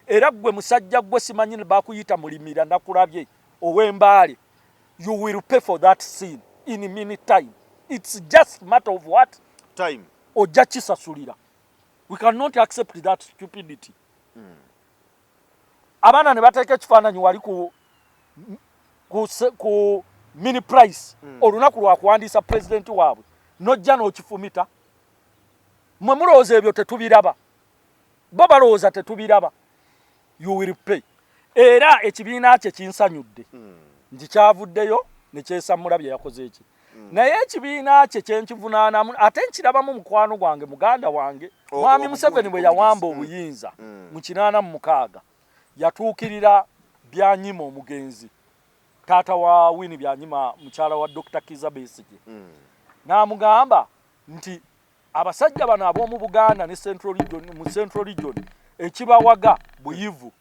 Era ggwe musajja gwe, simanyi bakuyita Mulimira, nakulabye ow'Embaale, you will pay for that sin in minute time. It's just matter of what? Time. Ojja kisasulira. We cannot accept that stupidity. Abaana ne bateeka ekifaananyi wali ku Mini Price. Olunaku lwakuwandiisa pulezidenti waabwe, nojja n'okifumita. Mwe mulowooza ebyo tetubiraba? Bo balowooza tetubiraba. You will pay. Era ekibiina kye kinsanyudde nti kyavuddeyo nekyesammula bye yakoze eki. Naye ekibiina kye kyenkivunaanamu, ate nkirabamu mukwano gwange, muganda wange, Mwami Museveni bwe yawamba obuyinza mu 86, yatuukirira Byanyima omugenzi, taata wa Winnie Byanyima, mukyala wa Dr. Kiza Besigye, n'amugamba nti abasajja bano ab'omu Buganda ne Central Region, mu Central Region ekibawaga buyivu.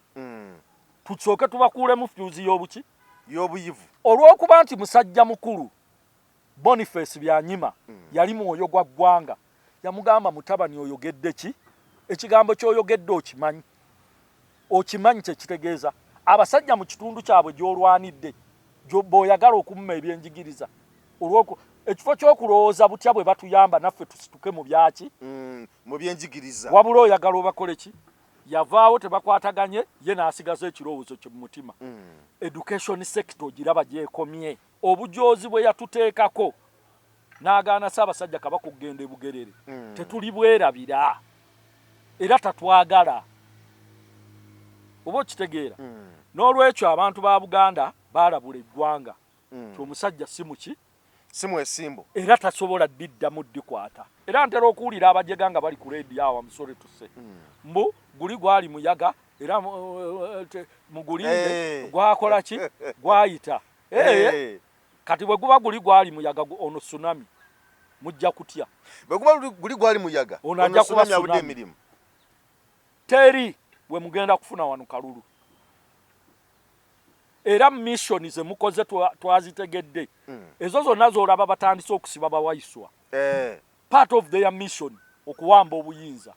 Tusooke tubakuulemu fuse y'obuki? Y'obuyivu. Olw'okuba nti musajja mukulu Boniface Byanyima yali mwoyo gwa ggwanga, yamugamba, "Mutabani, oyogedde ki? Ekigambo ky'oyogedde okimanyi? Okimanyi kyekitegeeza? Abasajja mu kitundu kyabwe gy'olwanidde, bw'oyagala okumma ebyenjigiriza, olwoku ekifo ky'okulowooza butya bwe batuyamba naffe tusituke mu byaki?" Mu byenjigiriza. "Wabula oyagala obakole ki?" Yavaawo tebakwataganye, ye n'asigaza ekirowoozo kye mu mutima. Education sector ogiraba gyekomye. Obujoozi bwe yatuteekako n'agaana Ssaabasajja Kabaka okugenda e Bugerere, tetuli bwerabira, era tatwagala, oba okitegeera? N'olwekyo abantu ba Buganda baalabula eggwanga ti omusajja si muki? Si mwesimbu. Era tasobola ddiddamu ddikwata. Era ntera okuwulira abajega nga bali ku leediyo awo, amusore tuse mbu guli gwali muyaga, era mugulinde. Gwakola ki? Gwayita. Kati bwe guba guli gwali muyaga, ono tsunami, mujja kutya. Bwe guba guli gwali muyaga, ono ajja kuba tsunami abudde tsunami. Emirimu. Teri bwe mugenda kufuna wano kalulu. Era mission ze mukoze twazitegedde. Ezo zonna z'olaba batandise okusiba bawaiswa, part of their mission okuwamba obuyinza.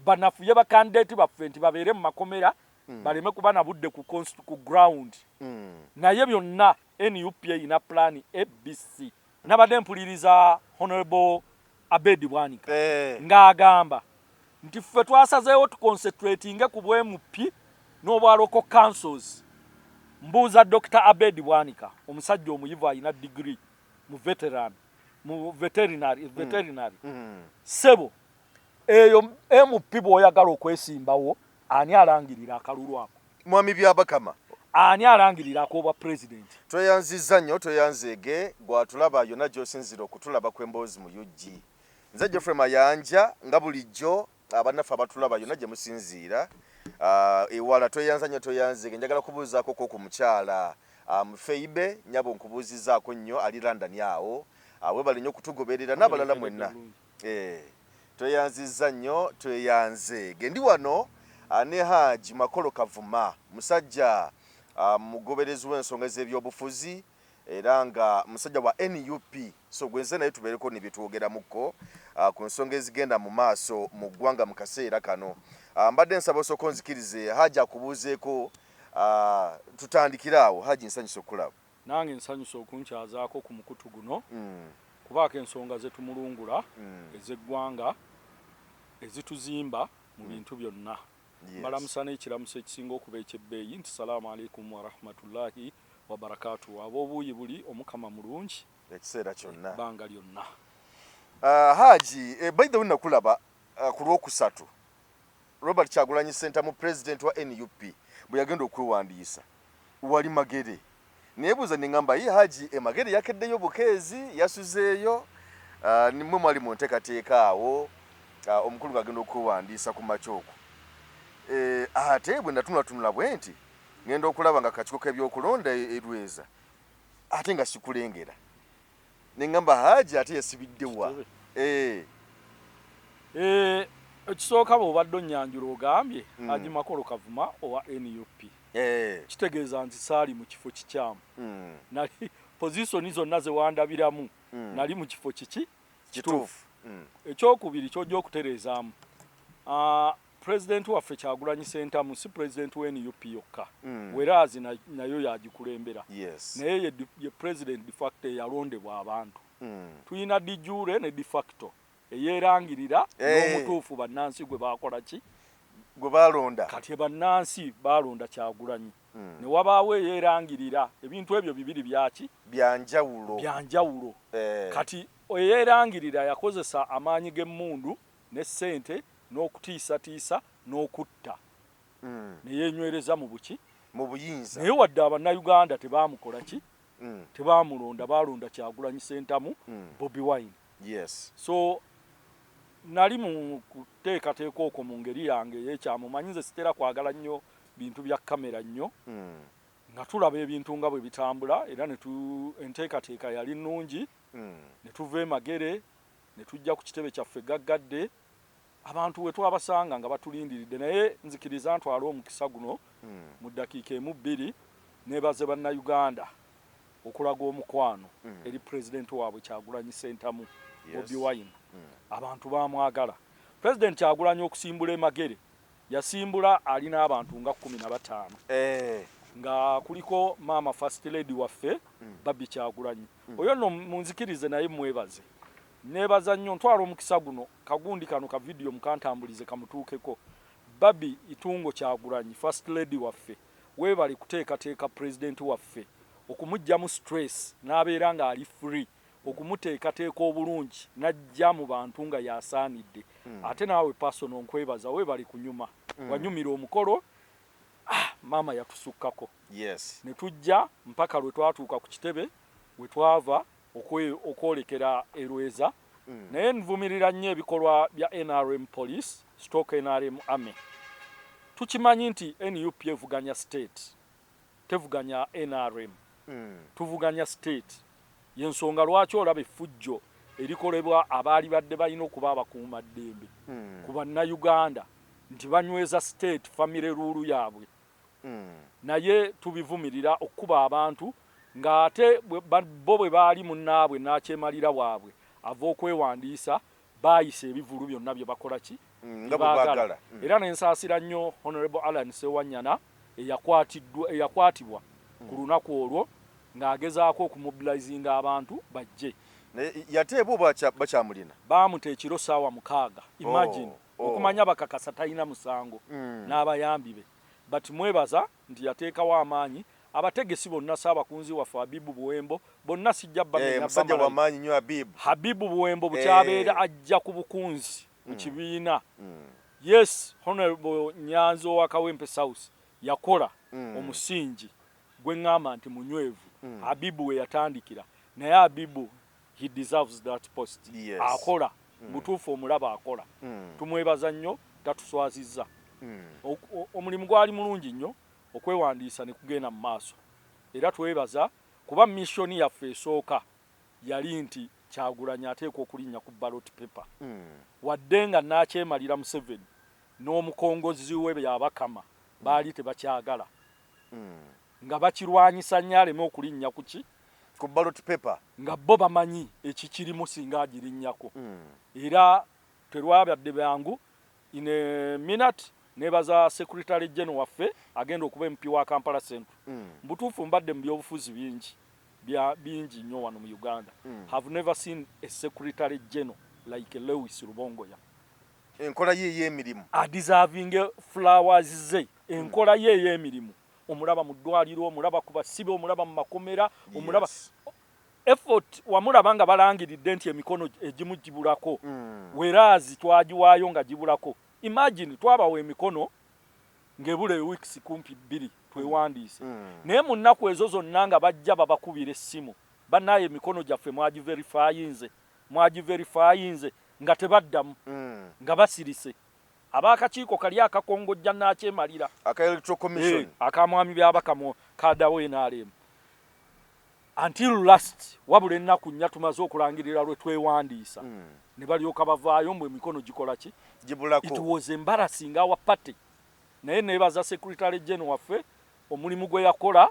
Banafuye bakandidate baffe nti babeere mu makomera, baleme kuba na budde ku ground. Naye byonna NUP erina plan ABC. Nabadde mpuliriza Honorable Abed Bwanika ng'agamba nti ffe twasazeewo tuconcentratinge ku bwa MP n'obwa local councils. Mbuuza Dr. Abed Bwanika, omusajja omuyivu, alina degree mu veteran mu veterinary. Ssebo, eyo MP bw'oyagala okwesimbawo, ani alangirira akalulu ako? Mwami Byabakama. Ani alangirira ak'obwa pulezidenti? Tweyanzizza nnyo, tweyanzeege gwatulaba yonna gy'osinzira okutulaba ku Emboozi mu UG. Nze Geoffrey Mayanja, nga bulijjo abannaffe abatulaba yonna gye musinziira ewala, tweyanza nnyo, tweyanzeege. Njagala kubuuzaako ko ku mukyala Mufeibe, nyabo, nkubuuzizaako nnyo, ali London awo. Webale nnyo okutugoberera n'abalala mwenna. Tweyanzizza nnyo, tweyanzeege. Ndi wano ne Haji Makolo Kavuma, musajja mugoberezi w'ensonga z'ebyobufuzi era nga musajja wa NUP. So gwenze naye tubeereko ne byetwogeramukko ku nsonga ezigenda mu maaso mu ggwanga mu kaseera kano. Mbadde nsaba osooka onzikirize Haji akubuuzeeko, tutandikire awo. Haji, nsanyusa okulaba. Nange nsanyusa okunkyazaako ku mukutu guno kubaako ensonga zetumulungula ez'eggwanga ezituzimba mu bintu byonna. Mbalamusa n'ekiramuso ekisinga okuba ekyebbeeyi nti salaamu alaikum warahmatullahi wabarakatu. Ab'obuuyi buli, Omukama mulungi ekiseera kyonna, ebbanga lyonna. Haji, by the way, nakulaba ku Lwokusatu, Robert Kyagulanyi Ssentamu, president wa NUP, bwe yagenda okwewandiisa wali Magere. Nebuuza neŋŋamba, ye Haji e Magere yakeddeyo bukeezi, yasuzeeyo? Nimwe mwali mu nteekateeka awo, omukulu ng'agenda okwewandiisa ku makya okwo. Ate bwe natunulatunula bwe nti ŋŋenda okulaba nga kakiiko k'ebyokulonda erweza, ate nga sikulengera, neŋŋamba, Haji ate yasibidde wa? Kitebe. Ekisooka, bw'obadde onnyanjula ogambye Haji Makolo Kavuma owa NUP. Kitegeeza nti saali mu kifo kikyamu. Nali position zonna ze wandabiramu, nali mu kifo kiki? Kituufu. Ekyokubiri kyojja okutereezaamu. Pulezidenti waffe Kyagulanyi Sentamu si pulezidenti wa NUP yokka, whereas nayo yagikulembera, naye ye president de facto eyalondebwa abantu. Tulina de jure ne de facto, eyerangirira n'omutuufu bannansi gwe bakola ki? Gwe balonda. Kati bannansi balonda Kyagulanyi, ne wabaawo eyerangirira. Ebintu ebyo bibiri byaki? Byanjawulo. Byanjawulo. Kati eyerangirira yakozesa amaanyi g'emmundu ne ssente n'okutiisatiisa n'okutta, ne yeenywereza mu buki? Mu buyinza. Naye wadde Abannayuganda tebamukola ki? Tebamulonda, balonda Kyagulanyi Sentamu, Bobi Wine. So nali mu kuteekateeka okwo mu ngeri yange ey'ekyamumanyi, nze sitera kwagala nnyo bintu bya kamera nnyo, nga tulaba ebintu nga bwe bitambula, era enteekateeka yali nnungi. Ne tuva e Magere ne tujja ku kitebe kyaffe gaggadde, abantu we twabasanga nga batulindiridde. Naye nzikiriza ntwale omukisa guno mu ddakiika emu bbiri nebaze Bannayuganda okulaga omukwano eri pulezidenti waabwe Kyagulanyi Sentamu, Bobi Wine. Abantu bamwagala. Pulezidenti Kyagulanyi okusimbula e Magere, yasimbula alina abantu nga 15, nga kuliko maama First Lady waffe, Barbie Kyagulanyi. Oyo nno munzikirize naye mwebaze, nebaza nnyo. Ntwala omukisa guno, kagundi kano ka vidiyo mukantambulize kamutuukeko. Barbie Itungo Kyagulanyi, First Lady waffe, weebale kuteekateeka pulezidenti waffe okumuggyamu stress n'abeera ng'ali free, okumuteekateeka obulungi n'ajja mu bantu nga yasaanidde. Ate naawe personal nkwebaza, weebale kunyuma, wanyumira omukolo. Ah, maama yatusukkako. Ne tujja mpaka lwe twatuuka ku kitebe we twava okwolekera Erweza. Naye nvumirira nnyo ebikolwa bya NRM police stroke NRM army. Tukimanyi nti NUP evuganya state, tevuganya NRM. Tuvuganya state. Yensonga lwaki olaba effujjo erikolebwa abaali badde balina okuba abakuumaddembe ku Bannayuganda, nti banyweza state family rule yaabwe. Naye tubivumirira okukuba abantu ng'ate bo bwe baali munnaabwe nakyemalira waabwe ava okwewandiisa, baayisa ebivulu byonna bye bakola ki? Nga bwe baagala. Era nensaasira nnyo Honorable Allan Sewanyana eyakwatibwa ku lunaku olwo ng'agezaako okumobilizinga abantu bajje. Naye yateebwa oba bakyamulina? Baamuta ekiro saawa 6, imagine. Okumanya bakakasa talina musango n'abayambi be, but mwebaza nti yateekawo amaanyi. Abategesi bonna, saabakunzi waffe Habibu Buwembo, bonna sijja bamenya. Musajja bamalayo. Wamaanyi nnyo Habibu. Habibu Buwembo bukyabeera ajja ku bukunzi mu kibiina. Yes, Honorable Nyanzi owa Kawempe South yakola omusingi gwe ŋŋamba nti munywevu. Habibu we yatandikira, naye Habibu, he deserves that post. Akola butuufu, omulaba akola. Tumwebaza nnyo, tatuswazizza. Omulimu gwali mulungi nnyo, okwewandiisa ne kugenda mu maaso, era twebaza kuba mission yaffe esooka yali nti Kyagulanyi ateekwa okulinnya ku ballot paper, wadde nga nakyemalira Museveni n'omukongozi we Byabakama baali tebakyagala, nga bakirwanyisa nnyo aleme okulinnya ku ki? Ku ballot paper. Nga bo bamanyi ekikirimu singa agirinnyako. Era terwabadde byangu. In a minute, nebaza Secretary General waffe agenda okuba MP wa Kampala Central. Mbutuufu mbadde mu byobufuzi bingi bya bingi nnyo wano mu Uganda, have never seen a Secretary General like Lewis Rubongoya. Enkola ye ey'emirimu. Adeserving flowers ze. Enkola ye ey'emirimu, omulaba mu ddwaliro, omulaba ku basibe, omulaba mu makomera, omulaba effort, wamulaba nga balangiridde nti emikono egimu gibulako, whereas twagiwaayo nga gibulako. Imagine, twabawa emikono ng'ebula weeks kumpi 2 twewandiise, naye mu nnaku ezo zonna nga bajja babakubira essimu, "Bannaaye, emikono gyaffe mwagiverifyinze? Mwagiverifyinze?" nga tebaddamu, nga basirise. Ab'akakiiko kali akakongojja nakyemalira, aka Electoral Commission, akamwami Byabakama, kadawo NRM, until last, wabula ennaku 4 tumaze okulangirira lwe twewandiisa, ne balyoka bavaayo mbu emikono gikola ki? Gibulako. It was embarrassing our party. Naye nebaza Secretary General waffe omulimu gwe yakola.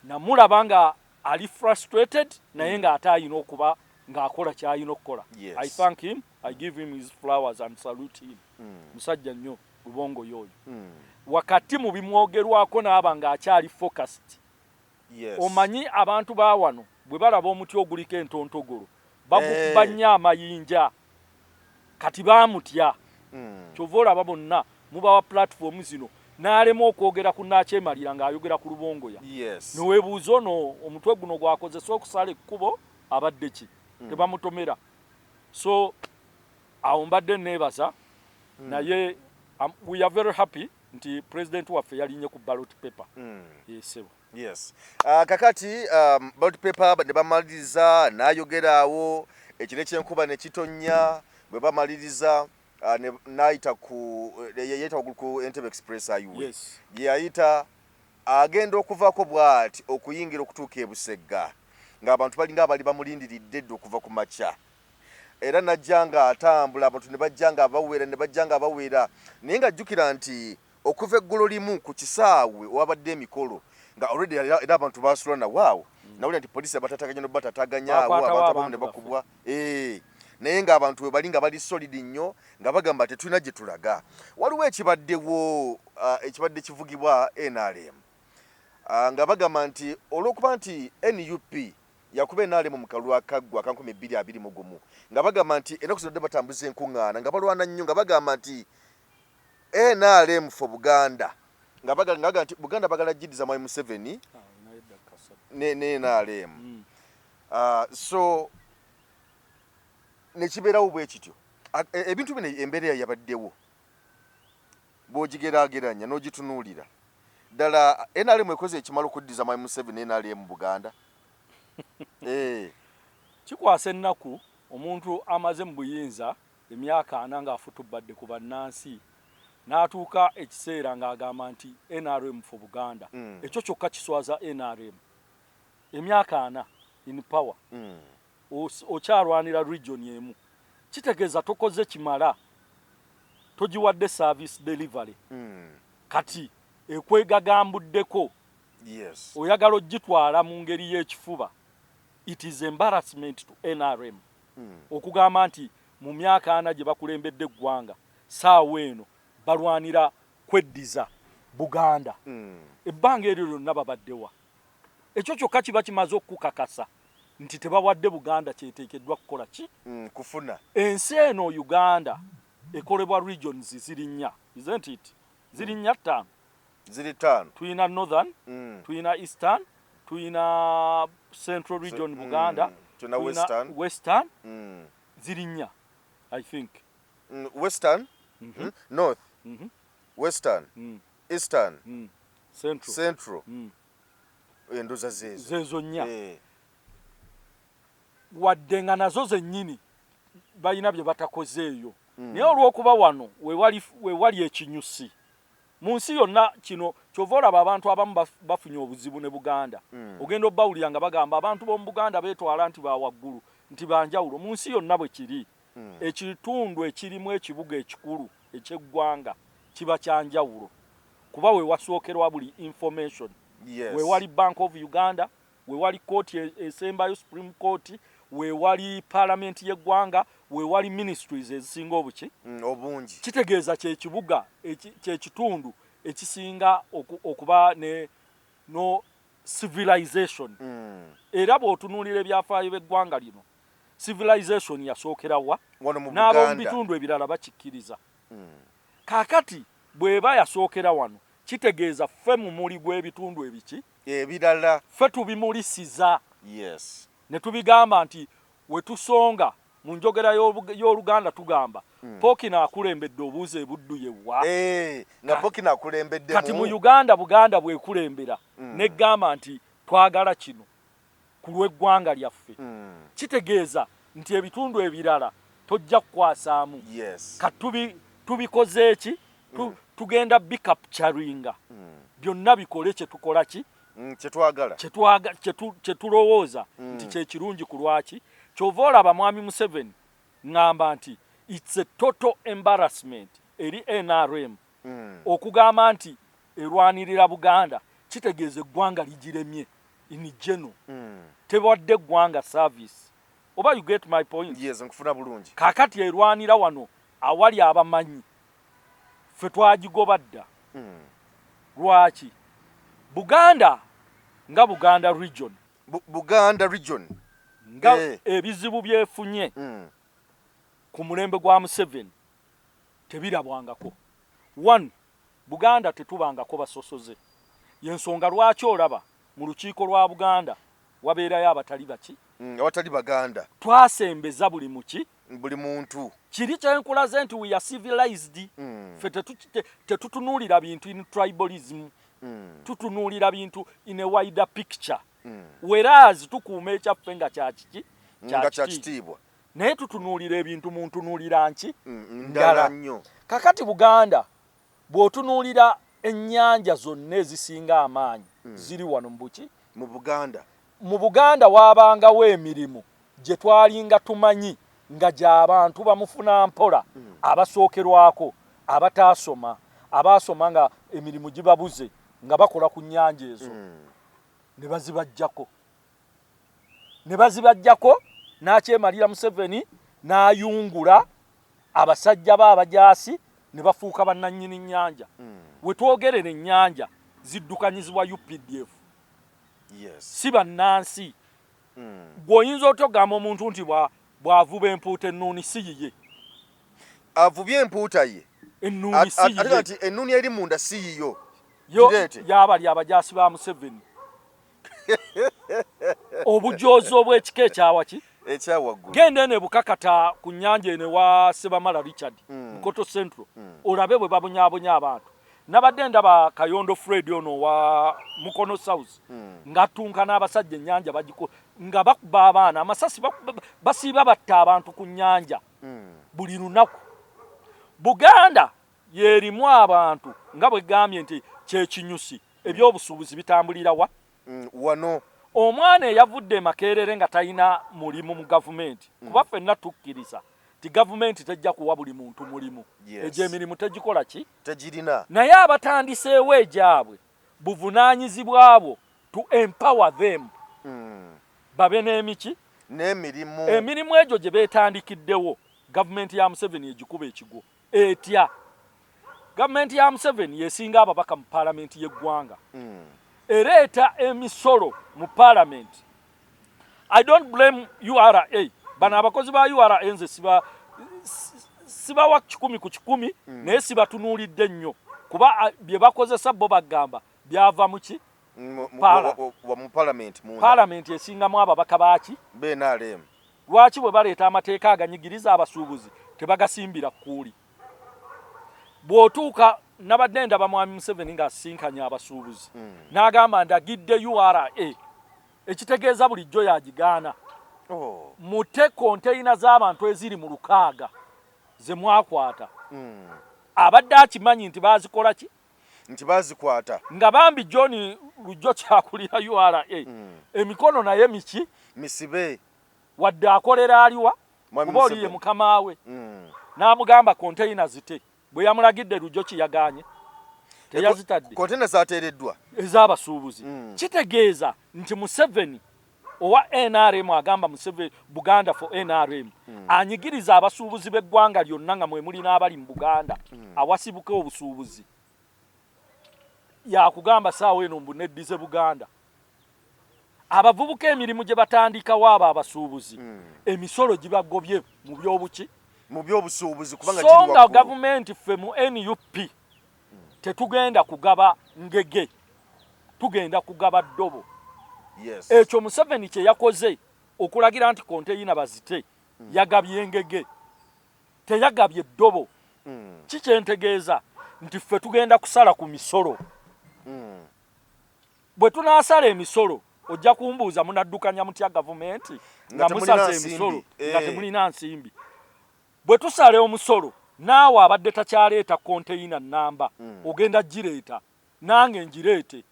Namulaba nga ali frustrated, naye ng'ate alina okuba ng'akola ky'alina okukola. I thank him, I give him his flowers and salute him. Musajja nnyo. Lubongoya oyo wakati mu bimwogerwako n'aba ng'akyali focused. Omanyi abantu ba wano bwe balaba omuti oguliko entontogolo bagukuba nnyo amayinja, kati baamutya. Kyova olaba bonna mubawa platform zino n'alema okwogera ku naakyemalira ng'ayogera ku Lubongoya. Neweebuuza ono omutwe guno gwakozesa okusala ekkubo abadde ki? Tebamutomera. So awo mbadde neebaza, naye we are very happy nti president waffe yalinye ku ballot paper. Yesebo. Yes. Kakati ballot paper ne bamaliriza n'ayogera awo, ekire ky'enkuba ne kitonnya. Bwe bamaliriza n'ayita ku yayita waggulu ku Entebbe Express Highway. Gye yayita agenda okuvaako bw'ati okuyingira okutuuka e Busegga, ng'abantu balinga abali bamulindiridde dda okuva ku makya, era najja ng'atambula, abantu ne bajja nga bawera, ne bajja nga bawera, naye ng'ajjukira nti okuva eggulo limu ku kisaawe wabadde emikolo nga already era abantu basula nawo awo, nawulira nti poliisi abatataganya nobatataganya awo. Bakwatawo. Abantu abamu ne abantu bakubwa. Naye ng'abantu we bali nga bali solid nnyo, nga bagamba tetulina gye tulaga. Waliwo ekibaddewo, ekibadde kivugibwa NRM, nga bagamba nti olw'okuba nti NUP yakuba NRM mu kalulu akaggwa aka 2021, nga bagamba nti ennaku zino batambuza enkuŋŋaana nga balwana nnyo, nga bagamba nti NRM for Buganda, nga bagamba nti Buganda bagala giddiza Mwami Museveni ne NRM. So nekibeerawo bwe kityo. Ebintu bino, embeera yabaddewo bw'ogigeraageranya n'ogitunuulira ddala, NRM ekoze ekimala okuddiza Mwami Museveni NRM Buganda? Kikwasa ennaku omuntu amaze mu buyinza emyaka 40 ng'afutubbadde ku bannansi, n'atuuka ekiseera ng'agamba nti NRM for Buganda. Ekyo kyokka kiswaza NRM. Emyaka 40 in power, okyalwanira region emu, kitegeeza tokoze kimala, togiwadde service delivery. Kati ekwegagambuddeko, oyagala ogitwala mu ngeri y'ekifuba. It is embarrassment to NRM okugamba nti mu myaka 40 gye bakulembedde eggwanga, saawa eno balwanira kweddiza Buganda. Ebbanga eryo lyonna babaddewa? Ekyo kyokka kiba kimaze okukakasa nti tebawadde Buganda kyeteekeddwa kukola ki? Kufuna. Ensi eno Uganda ekolebwa regions ziri nnya, isn't it? Ziri nnya, ttaano? Ziri ttaano. Tuyina northern, tuyina eastern, tuyina central region, Buganda, Tulina tuyina western. Western. Ziri nnya, I think. Western, north, western, eastern, Central. Central. Endoza zeezo. Zeezo nnya. Eh. Wadde nga nazo zennyini balina bye batakozeeyo, naye olw'okuba wano wewali ekinyusi mu nsi yonna kino, kyova olaba abantu abamu bafunye obuzibu ne Buganda. Ogenda obbawulira nga bagamba abantu b'omu Buganda beetwala nti bawaggulu, nti banjawulo. Mu nsi yonna bwe kiri. Ekitundu ekirimu ekibuga ekikulu ekyeggwanga kiba kyanjawulo, kuba we wasookerwa buli information. Wewali Bank of Uganda, wewali kooti esembayo, Supreme Court, wewali parliament y'eggwanga, wewali ministries ezisinga obuki Obungi. Kitegeeza kyekibuga kyekitundu ekisinga okuba ne no civilization. Era bw'otunuulira ebyafaayo by'eggwanga lino, civilization yasookera wa? Wano mu N'ab'omu Buganda. bitundu ebirala bakikkiriza. Kaakati bw'eba yasookera wano, kitegeeza ffe mumuli gw'ebitundu ebiki ebirala. Ffe tubimulisiza ne tubigamba nti wetusonga mu njogera y'Oluganda tugamba, Pookino akulembedde obuuza ebuddu yewa. Eh, nga Pookino akulembedde. Kati mu Uganda, Buganda bwekulembera negamba nti twagala kino ku lw'eggwanga lyaffe, kitegeeza nti ebitundu ebirala tojja kukwasaamu. Kati tubikoze eki? Tugenda bicapturinga byonna bikole kyetukola ki? Kyetwagala. Kyetulowooza nti kyekirungi. Ku lwaki kyova olaba Mwami Museveni ŋŋamba nti it's a total embarrassment eri NRM okugamba nti erwanirira Buganda. Kitegeeza eggwanga ligiremye in general. Tewadde eggwanga service. Oba you get my point? Yes, nkufuna bulungi. Kaakati erwanira wano awali abamanyi. Ffe twagigoba dda. Lwaki? Buganda nga Buganda region, Buganda region nga ebizibu byefunye ku mulembe gwa Museveni tebirabwangako. One, Buganda tetubangako basosoze. Yensonga lwaki olaba mu lukiiko lwa Buganda wabeerayo abatali baki, Awatali Baganda. Twasembeza buli muki, buli muntu. Kiri kyenkulaze nti we are civilized. Ffe tetutunuulira bintu in tribalism, tutunuulira bintu in a wider picture, whereas tukuuma ekyaffe nga kyakiki, nga kyakitiibwa, naye tutunuulira ebintu mu ntunuulira nki? Ndala nnyo. Kakati Buganda bw'otunuulira ennyanja zonna ezisinga amaanyi ziri wano mu buki? Mu Buganda. Mu Buganda waabangawo emirimu gye twalinga tumanyi nga gy'abantu bamufuna mpola, abasookerwako, abataasoma, abaasoma nga emirimu gibabuze, nga bakola ku nnyanja ezo, ne bazibajjako, ne bazibajjako. N'akyemalira Museveni n'ayungula abasajja be abajaasi ne bafuuka bannannyini nnyanja. We twogerera, ennyanja ziddukanyizibwa UPDF, si bannansi. Gw'oyinza otya okugamba omuntu nti bw'avuba empuuta ennuuni si yiye? Avubye empuuta ye. Ennuuni si Ate yiye. nti ennuuni eri munda si yiyo. Yo Gireete. yabali abajaasi ba Museveni, obujoozi obw'ekika ekyawaki? Ekyawaggulu. Genda eno ebukakata ku nnyanja eno ewa Sebamala Richard, Bukoto Central, olabe bwe babonyaabonya abantu. Nabadde ndaba Kayondo Fred ono wa Mukono South ng'attunka n'abasajja, ennyanja bagiko nga bakuba abaana amasasi, basiiba batta abantu ku nnyanja buli lunaku. Buganda yerimu abantu nga bwe gambye nti kyekinyusi, ebyobusuubuzi bitambulira wa? Wano. Omwana eyavudde e Makerere nga talina mulimu mu gavumenti, kuba ffenna tukkiriza nti gavumenti tejja kuwa buli muntu mulimu. Egyo emirimu tegikola ki? Tegirina. Naye abatandiseewo egyabwe, buvunaanyizibwa bwo to empower them, babe n'emiki? N'emirimu. Emirimu egyo gye beetandikiddewo, gavumenti ya Museveni egikuba ekigwo. Etya? Gavumenti ya Museveni yesinga ababaka mu paalamenti y'eggwanga, ereeta emisolo mu paalamenti. I don't blame URA. Bano abakozi ba URA nze siba sibawa 100%, naye sibatunuulidde nnyo, kuba bye bakozesa bo bagamba byava mu ki? Mu parliament munda. Paalamenti esingamu ababaka baaki? BNRM. Lwaki bwe baleeta amateeka aganyigiriza abasuubuzi tebagasimbira kkuuli? Bw'otuuka, nabadde ndaba mwami Museveni ng'asisinkanye abasuubuzi, n'agamba ndagidde URA, ekitegeeza bulijjo yagigaana, mute konteyina z'abantu eziri mu 60 ze mwakwata. Abadde akimanyi nti baazikola ki? Nti bazikwata. Nga bambi John Lujjo kyakulira URA, emikono naye miki? Misibe. Wadde akolera aliwa, Mwami kuba oli ye Museveni. mukama we. N'amugamba konteyina zite. Bwe yamulagidde, Lujjo kiyagaanye, teyazitadde. Konteyina zateereddwa. Ez'abasuubuzi. Kitegeeza nti Museveni owa NRM agamba Museveni Buganda for NRM, anyigiriza abasuubuzi b'eggwanga lyonna nga mwe muli n'abali mu Buganda awasibuka obusuubuzi. Yakugamba saawa eno mbu neddize Buganda. Abavubuka emirimu gye batandikawo, abo abasuubuzi, emisolo gibagobye mu byobuki? Mu byobusuubuzi, kubanga So kiri nga waggulu. gavumenti, ffe mu NUP tetugenda kugaba ngege, tugenda kugaba ddobo. Ekyo Museveni kye yakoze okulagira nti konteyina bazite, yagabye engege, teyagabye ddobo. Kikyentegeeza nti ffe tugenda kusala ku misolo. Bwe tunaasala emisolo, ojja kumbuuza munaddukanya mutya gavumenti nga nga temulina musaze nsimbi. emisolo nga temulina nsimbi? Bwe tusala omusolo, naawe abadde takyaleeta konteyina namba, ogenda gireeta, nange ngireete.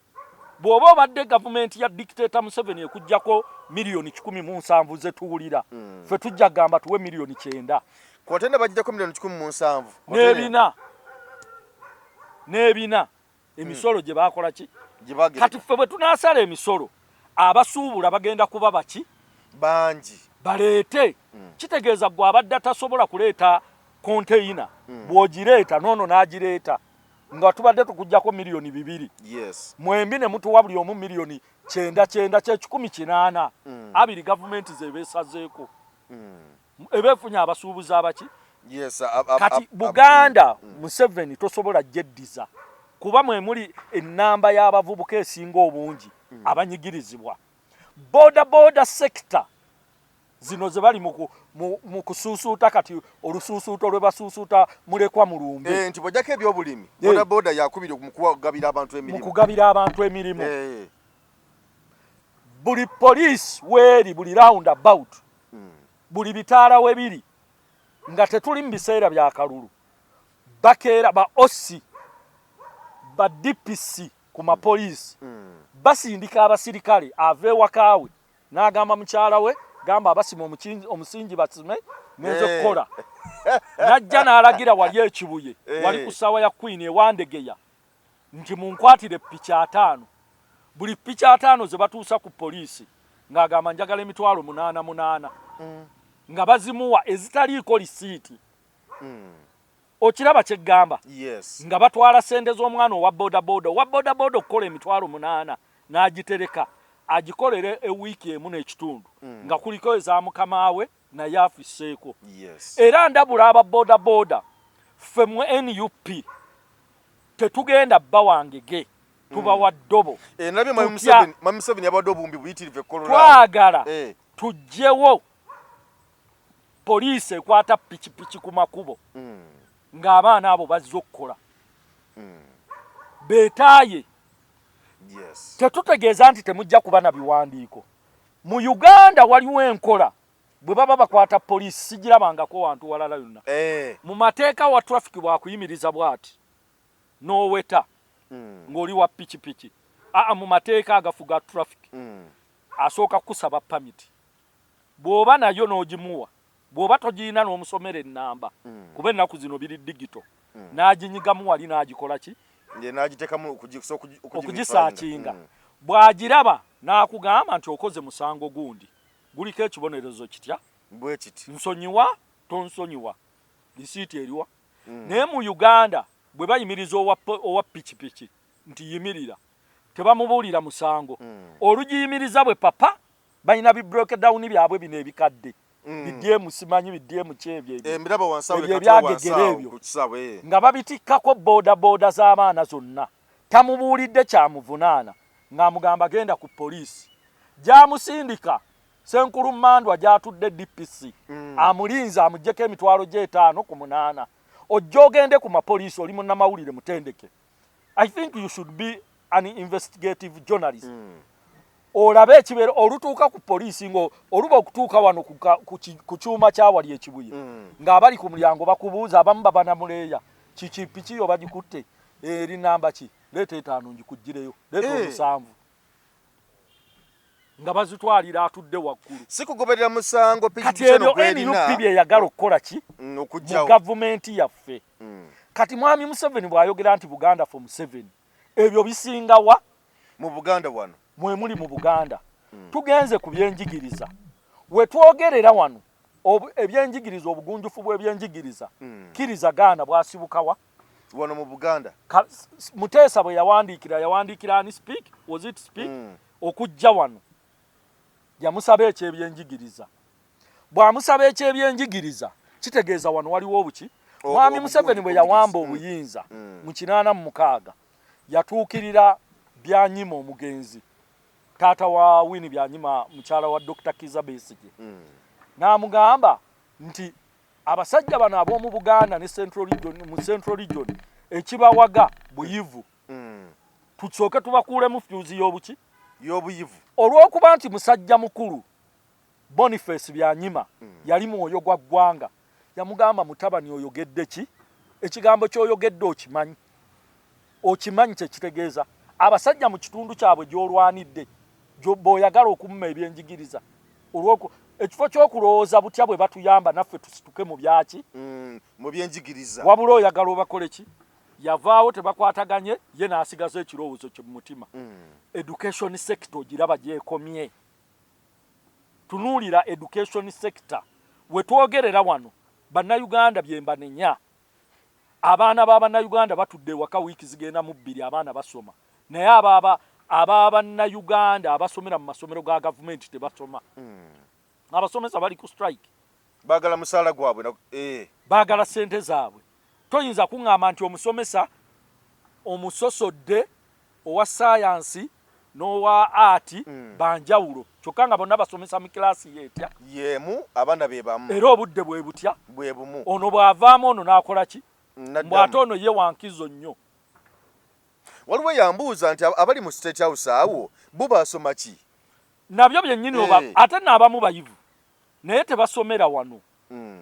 Bw'oba obadde gavumenti ya dictator Museveni ekugjako miliyoni 170 ze tuwulira, ffe tujja kugamba tuwe miliyoni 90. Konteyina bagijjako miliyoni 170. N'ebina n'ebina, emisolo gye bakola ki? Gye bagereka. Kati ffe bwe tunaasala emisolo, abasuubula bagenda kuba baki? Bangi. Baleete. Kitegeeza gwe abadde atasobola kuleeta Container bw'ogireeta, noono n'agireeta nga tubadde tukuggyako 2 miliyoni. Mwembi ne mutuwa buli omu 900,000, 900, 180, gavumenti zebeesazeeko, eba efunye abasuubuzi abaki. Kati Buganda, Museveni tosobola gyeddiza, kuba mwe muli ennamba y'abavubuka esinga obungi abanyigirizibwa. Boda boda sector zino ze bali mu kusuusuuta kati, olusuusuuto lwe basuusuuta mulekwa mulumbe. Eh, nti bw'ojjako ebyobulimi, boda boda yakubiri mu kugabira abantu mu emirimu. Kugabira abantu emirimu. Buli poliisi weeri, buli round about, buli bitaala we biri, nga tetuli mu biseera bya kalulu, bakeera ba OC, ba DPC ku mapoliisi, basindika abasirikale. Ava ewakaawe n'agamba mukyala we, gamba abasima omusingi basime, ngenze kukola. Najja n'alagira wali ekibuye, wali ku ssaawa ya Queen ewandegeya, nti munkwatire piki 50. Buli piki 50 ze batuusa ku poliisi, ng'agamba njagala 800,000, nga bazimuwa ezitaliiko lisiiti. Okiraba kyeggamba? Yes. Nga batwala sente z'omwana owa bodaboda. Owa bodaboda okukola 800,000 n'agitereka, agikolere ewiiki emu n'ekitundu, nga kuliko eza mukama we naye afisseeko. Era ndabula aba bodaboda, ffe mu NUP tetugenda bba wangege, tubawa ddobo. Eh, nabye Mwami Tutya. Mwami Museveni yabadde obuwumbi buyitirivu ekkololo. Twagala tuggyewo poliisi ekwata pikipiki ku makubo ng'abaana abo bazze okukola, beetaaye. Tetutegeeza nti temujja kuba na biwandiiko. Mu Uganda waliwo enkola bwe baba bakwata poliisi, sigirabangako wantu walala yonna. Mu mateeka wa traffic bwakuyimiriza bw'ati n'oweta ng'oli wa pikipiki, aa, mu mateeka agafuga traffic, asooka kukusaba permit. Bw'oba nayo n'ogimuwa, bw'oba togiyina n'omusomera ennamba, kuba ennaku zino biri digital, n'aginyigamu wali n'agikola ki? Ye n'agiteekamu okugisaakinga. Bw'agiraba n'akugamba nti okoze musango gundi, guliko ekibonerezo kitya? Bwe kiti. Nsonyiwa, tonsonyiwa, lisiiti eriwa? Naye mu Uganda bwe bayimiriza owa pikipiki nti yimirira, tebamubuulira musango. Olugiyimiriza bwe papa balina bi breakdown byabwe bino ebikadde, bidyemu, simanyi bidyemu kyebyo ebyo. Eh, mbiraba wansi awo. Ebyo Leka tuwe ebyagegera wansi awo ebyo. Ku kisaawe, eh. Nga babitikkako boda boda z'abaana zonna. Tamubuulidde kyamuvunaana, ng'amugamba genda ku poliisi. Gy'amusindika, Senkulu Mandwa gy'atudde DPC, amulinze amugyeko 5,000 ku 800. Ojja ogende ku mapoliisi, oli munnamawulire mutendeke, I think you should be an investigative journalist, olabe ekibeera. Olutuuka ku poliisi, nga oluba okutuuka wano ku kyuma kyawali ekibuye, ng'abali ku mulyango bakubuuza, abamu baba namuleeya, kiki, piki yo bagikutte eri namba ki? Leeta 5 ngikuggireyo, leeta 7, nga bazitwalira atudde waggulu. Si kugoberera musango Kati pikipiki eno ebyo gw'erina. NUP byeyagala okukola ki mu Okuggyawo. gavumenti yaffe. Kati Mwami Museveni bw'ayogera nti Buganda for Museveni, ebyo bisingawa? Mu Buganda wano. Mwe muli mu Buganda. Tugenze ku byenjigiriza, we twogerera wano ebyenjigiriza, obugunjufu bw'ebyenjigiriza, kkiriza gaana, bwasibukawa? Wano mu Buganda. Muteesa bwe yawandiikira, yawandiikira ani? Speke, was it Speke? Okujja wano yamusaba ekyebyenjigiriza. Bw'amusaba ekyebyenjigiriza, kitegeeza wano waliwo obuki. Mwami Museveni bwe yawamba obuyinza mu 86, yatuukirira Byanyima omugenzi, taata wa Winnie Byanyima, mukyala wa Dr Kiza Besigye, n'amugamba nti abasajja bano ab'omu Buganda ne Central Region, mu Central Region ekibawaga buyivu, tusooke tubakuulemu fuse y'obuki? Y'obuyivu. Olw'okuba nti musajja mukulu Boniface Byanyima yali mwoyo gwa ggwanga, yamugamba, mutabani, oyogedde ki? Ekigambo ky'oyogedde okimanyi? Okimanyi kyekitegeeza? Abasajja mu kitundu kyabwe gy'olwanidde, bw'oyagala okumma ebyenjigiriza, olwoku ekifo ky'okulowooza butya bwe batuyamba naffe tusituke mu byaki, Mu byenjigiriza, wabula oyagala obakole ki? Yavaawo tebakwataganye, ye n'asigaza ekirowoozo kye mu mutima. Education sector ogiraba gyekomye. Tunuulira education sector wetwogerera wano. Bannayuganda bye mbanenya, abaana ba bannayuganda batudde ewaka wiiki zigenda mu 2, abaana basoma, naye aba bannayuganda abasomera mu masomero ga gavumenti tebasoma. Abasomesa bali ku strike. Baagala musaala gwabwe. Baagala ssente zaabwe. Toyinza kuŋŋamba nti omusomesa omusosodde owa sayansi n'owa art banjawulo, kyokka nga bonna basomesa mu kilaasi yeetya Yemu, abaana be bamu. Era obudde bwe butya? Bwe bumu. Ono bw'avaamu ono n'akola ki? Mbw'ate ono ye wankizo nnyo. Waliwo yambuuza nti abali mu State House awo bo basoma ki? Nabyo byennyini oba ate n'abamu bayivu naye tebasomera wano.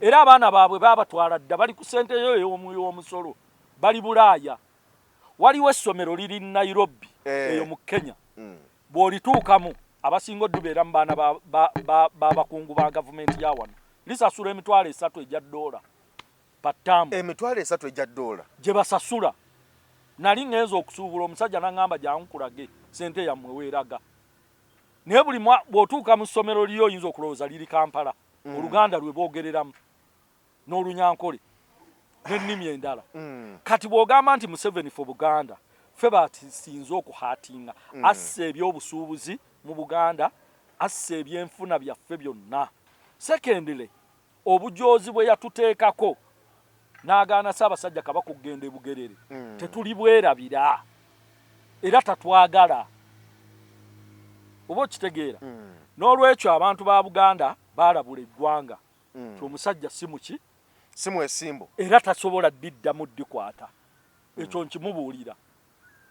Era abaana baabwe baabatwala dda, bali ku ssente yo ey'omusolo, bali Bulaaya. Waliwo essomero liri Nairobi eyo mu Kenya, bw'olituukamu abasinga oddubeera mu baana b'abakungu ba gavumenti ya wano. Lisasula 30,000 egya ddoola per term. 30,000 egya ddoola gye basasula. Nali ngenza okusuubula, omusajja n'aŋŋamba, jangu nkulage ssente yammwe weeraga. Naye buli bw'otuuka mu ssomero liyo oyinza okulowooza liri Kampala. Oluganda lwe boogereramu n'Olunyankole n'ennimi endala. Kati bw'ogamba nti Museveni for Buganda, ffe basinze okuhatinga. Asse ebyobusuubuzi mu Buganda, asse ebyenfuna byaffe byonna. Secondly, obujoozi bwe yatuteekako n'agaana Ssaabasajja Kabaka okugenda e Bugerere, tetuli bwerabira, era tatwagala, oba okitegeera? N'olwekyo abantu ba Buganda baalabula eggwanga ti omusajja si muki, si mwesimbu, era tasobola ddiddamu ddikwata. Ekyo nkimubuulira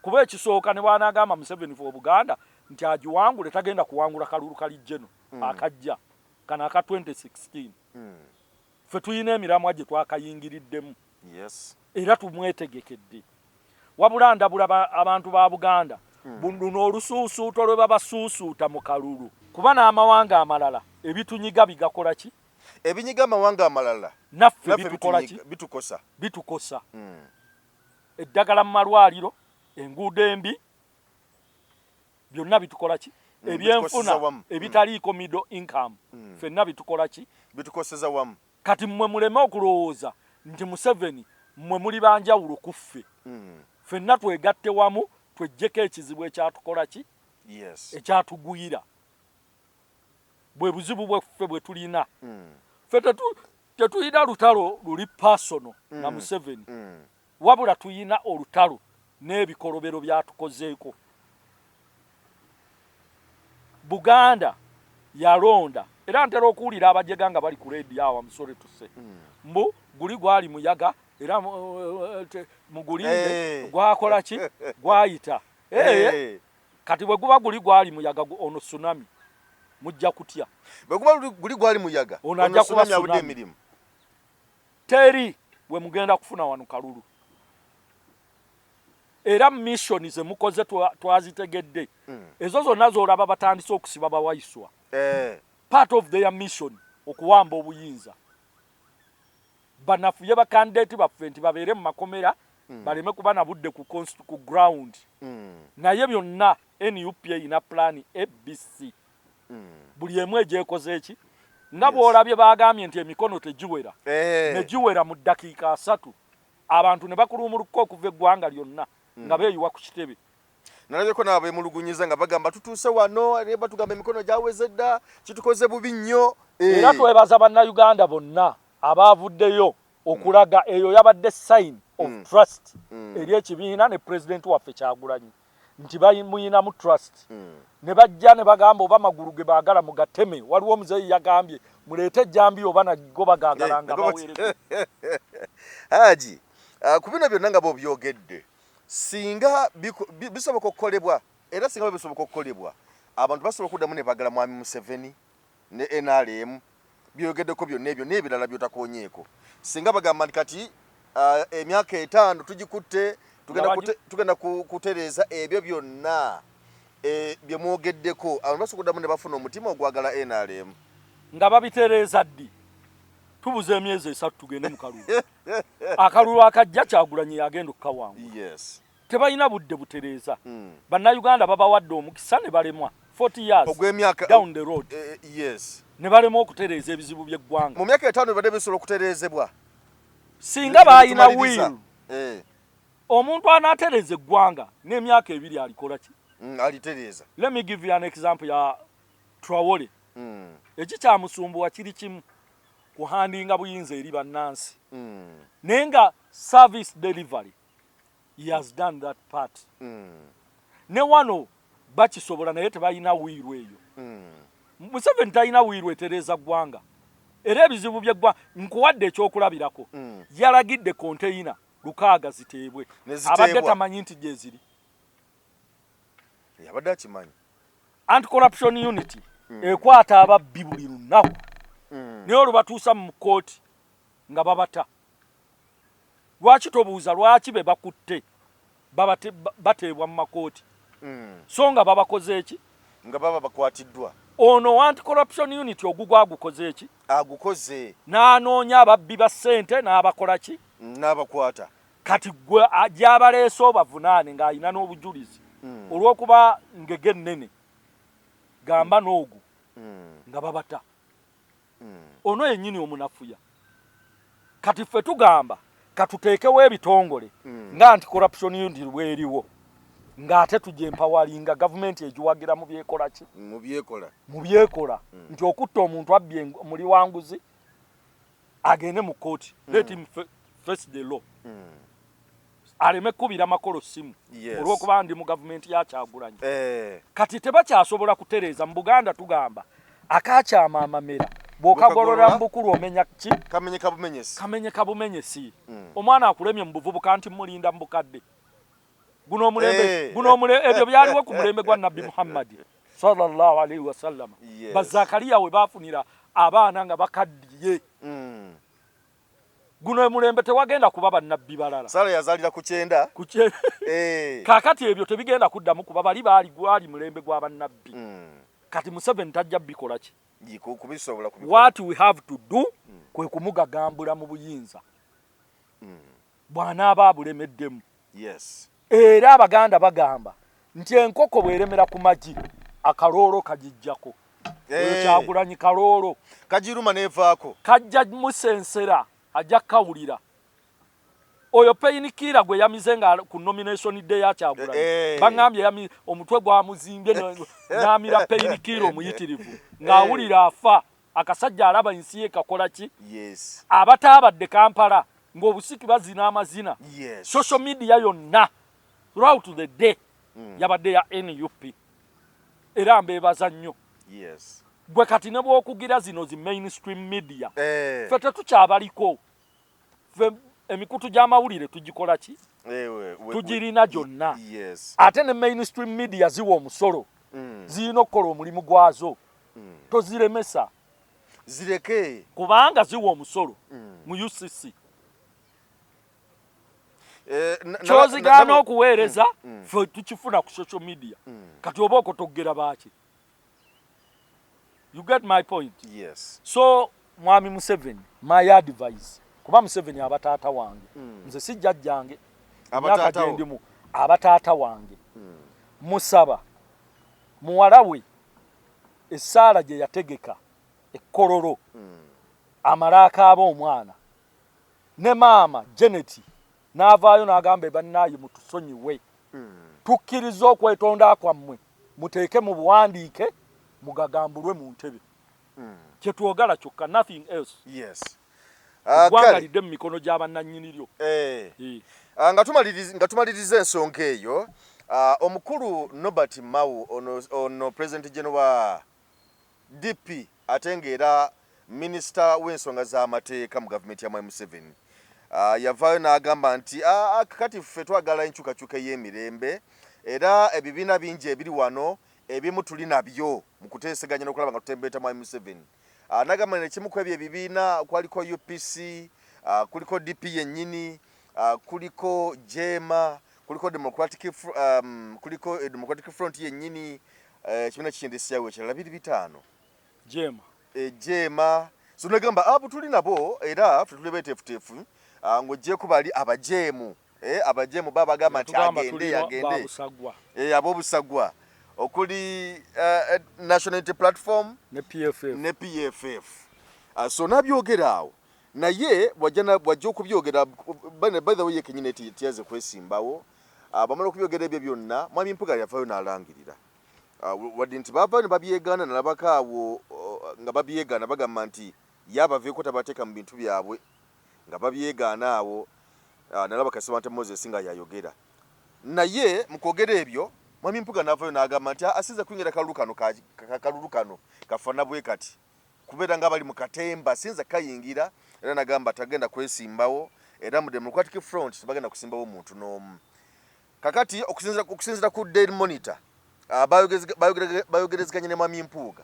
kuba ekisooka ne bw'anaagamba Museveni for Buganda nti agiwangule, tagenda kuwangula kalulu kali jeno akajja kano aka 2016. Ffe tulina emiramwa gye twakayingiriddemu era tumwetegekedde. Wabula ndabula abantu ba Buganda, luno olusuusuuto lwe babasuusuuta mu kalulu, kuba n'amawanga amalala ebitunyiga bigakola ki? Ebinyiga amawanga amalala naffe bitukola ki? Bitukosa. Bitukosa. Eddagala mu malwaliro, enguudo embi, byonna bitukola ki? Ebyenfuna ebitaliiko middle income, ffenna bitukola ki? Bitukoseza wamu. Kati mmwe muleme okulowooza nti Museveni mmwe muli banjawulo ku ffe. Ffenna twegatte wamu tweggyeko ekizibu ekyatukola ki? Ekyatugwira. Bwe buzibu bwaffe bwe tulina. Ffe tetulina lutalo luli personal na Museveni, wabula tulina olutalo n'ebikolobero byatukozeeko. Buganda yalonda, era ntera okuwulira abajega nga bali ku leediyo awo amusore tuse mbu guli gwali muyaga era mugulinde gwakola ki, gwayita. Kati bwe guba guli gwali muyaga, ono tsunami, mujja kutya. Bwe guba guli gwali muyaga, ono ajja kuba tsunami. Teri we mugenda kufuna wano kalulu. Era mission ze mukoze twazitegedde. Ezo zonna z'olaba batandise okusiba bawaiswa. Part of their mission okuwamba obuyinza. Banafuye bakandidate baffe nti babeere mu makomera, baleme kuba na budde ku ground. Naye byonna NUP erina plan ABC. Buli emu egyekoze eki? Nga bw'olabye bagambye nti emikono tegiwera. Ne giwera mu ddakiika 3. Abantu ne bakulumulukuka okuva eggwanga lyonna nga beeyiwa ku kitebe. Nalabyeko n'abeemulugunyiza nga bagamba tutuuse wano naye batugamba emikono gyaweze dda, kitukoze bubi nnyo. Era twebaza Bannayuganda bonna abaavuddeyo okulaga eyo yabadde sign of trust eri ekibiina ne pulezidenti waffe Kyagulanyi nti bamuyinamu trust. Ne bajja ne bagamba oba magulu ge baagala mugateme. Waliwo omuzeeyi yagambye muleete ejjambiya oba nago bagaagala nga baweereko. Haji, ku bino byonna nga bw'obyogedde, singa bisoboka okukolebwa, era singa bisoboka okukolebwa, abantu basobola okuddamu ne baagala Mwami Museveni ne NRM, byogeddeko byonna ebyo n'ebirala by'otakoonyeeko. Singa bagamba nti kati emyaka 5 tugikutte, tugenda kutereeza ebyo byonna bye mwogeddeko, abantu basobola okuddamu ne bafuna omutima ogwagala NRM. Nga babitereeza ddi? Tubuza emyezi 3 tugende mu kalulu. Akalulu akajja Kyagulanyi yagenda okukawangula. Tebalina budde butereeza. Bannayuganda babawadde omukisa ne balemwa. 40 years ogw'emyaka down the road. Yes. Ne balema okutereeza ebizibu by'eggwanga. Mu myaka 5 bibadde bisobola okutereezebwa. Singa balina will. Omuntu anaatereeza eggwanga n'emyaka 2 alikola ki? Alitereeza. Let me give you an example ya Traore. Ekikyamusumbuwa kiri kimu, kuhandinga buyinza eri bannansi. Naye nga service delivery, he has done that part. Ne wano bakisobola, naye tebalina will eyo. Museveni talina will etereeza ggwanga, era ebizibu by'eggwanga nkuwadde ekyokulabirako. Yalagidde konteyina 600 ziteebwe, Ne ziteebwa. abadde tamanyi nti gye ziri. Yabadde akimanyi. Anti-corruption unit ekwata ababbi buli lunaku, naye olubatuusa mu kkooti nga babata. Lwaki tobuuza lwaki be bakutte bateebwa mu makooti, so nga babakoze eki? Nga baba bakwatiddwa. Ono anti-corruption unit ogugwa agukoze eki? Agukoze. N'anoonya ababbi ba ssente n'abakola ki? N'abakwata. Kati gwe gy'abaleese obavunaane ng'alina n'obujulizi, olw'okuba ngege ennene gamba n'ogu nga babata. Ono yennyini omunafuya. Kati ffe tugamba katuteekewo ebitongole nga anti-corruption unit bweriwo, ng'ate tugyempawalinga gavumenti egiwagira mu byekola ki? Mu byekola. Mu byekola. Nti okutta omuntu abbye muli wanguzi agende mu kkooti. Let him face the law. Aleme kkubira makolo simu olw'okuba ndi mu gavumenti ya Kyagulanyi. Kati tebakyasobola kutereeza. Mu Buganda tugamba akakyama amamera bw'okagolola mu bukulu omenya ki? Kamenyeka bumenyesi. Kamenyeka bumenyesi. Omwana akulemye mu buvubuka nti mulinda mu bukadde. Guno omulembe, guno ebyo byaliwo ku mulembe gwa Nabbi Muhammad sallallahu alaihi wasallam. Bazakariya we baafunira abaana nga bakaddiye. Guno omulembe tewagenda kuba bannabbi balala. Sara yazaalira ku 90. Ku Kaakati ebyo tebigenda kuddamu kuba bali baali gwali mulembe gwa bannabbi. Kati Museveni tajja bikola ki? Kubisobola kubikola. What we have to do kwe kumugagambula mu buyinza. Bw'anaaba abulemeddemu. Era Abaganda bagamba nti enkoko bw'eremera ku magi akaloolo kagijjako. Oyo Kyagulanyi kaloolo. Kagiruma n'evaako. Kajja musensera, ajja kawulira. Oyo painkiller gwe yamize nga ku nomination day ya Kyagulanyi. Bangambye omutwe gwamuzimbye n'amira painkiller omuyitirivu. Ng'awulira afa, akasajja alaba ensi ye kakola ki? Abataabadde Kampala ng'obusiki bazina amazina. Social media yonna throughout the day yabadde ya NUP. Era mbeebaza nnyo. Gwe kati ne bw'okugira zino zi mainstream media. Ffe tetukyabaliko. Ffe emikutu gy'amawulire tugikola ki? Tugirina gyonna. Ate ne mainstream media ziwa omusolo. Zirina okukola omulimu gwazo. Toziremesa. Zireke. Kubanga ziwa omusolo mu UCC. Kyozigaana okuweereza, ffe tukifuna ku social media. Kati oba okotogera baaki? You get my point? Yes. So Mwami Museveni, my advice, kuba Museveni aba taata wange, nze si jjajjange, emyaka gye ndimu aba taata wange. Musaba muwala we essaala gye yategeka ekkololo amala akaaba omwana ne maama Janet n'avaayo n'agamba bannaaye mutusonyiwe, tukkiriza okwetonda kwammwe, muteeke mu buwandiike mugagambulwe mu ntebe. Kye twogala kyokka, nothing else. Eggwanga lidde mu mikono gy'abannannyini lyo. Nga tumaliriza ensonga eyo, omukulu Norbert Mao ono President General wa DP ate ng'era minisita w'ensonga z'amateeka mu gavumenti ya Mwami Museveni, yavaayo n'agamba nti kati ffe twagala enkyukakyuka ey'emirembe, era ebibiina bingi ebiri wano ebimu tuli nabyo mu kuteeseganya n'okulaba nga tutembeeta Mwami Museveni. N'agamba nti ekimu ku ebyo ebibiina kwaliko UPC, kuliko DP yennyini, kuliko JEEMA, kuliko Democratic Front yennyini, ekibiina kikindesyawo ekirala biri 5. JEEMA. JEEMA. So nagamba abo tuli nabo era ffe tuli beeteefuteefu, ng'oggyeeko bali abajeemu. Abajeemu baba bagamba nti agende, agende. Ab'obusagwa. Okuli National Unity Platform ne PFF. Ne PFF. So nabyogera awo, naye bwajja okubyogera, by the way, ye kenyini tiyaze kwesimbawo. Bamala okubyogera ebyo byonna, mwami Mpuga yavayo n'alangirira. Wadde nti baavayo ne babyegaana, nalabako awo nga babyegaana, bagamba nti yabaveeko, tabateeka mu bintu byabwe, nga babyegaana awo. Nalaba Kasibante Moses nga yayogera, naye mu kwogera ebyo mwami Mpuga n'avayo n'agamba nti asinza kuyingira kalulu kano, kalulu kano kafaana bwe kati kubeera nga bali mu katemba, sinza kayingira. Era nagamba tagenda kwesimbawo, era mu Democratic Front tebagenda kusimbawo muntu n'omu. Kakati okusinziira ku Daily Monitor, bayogerezeganye ne mwami Mpuuga,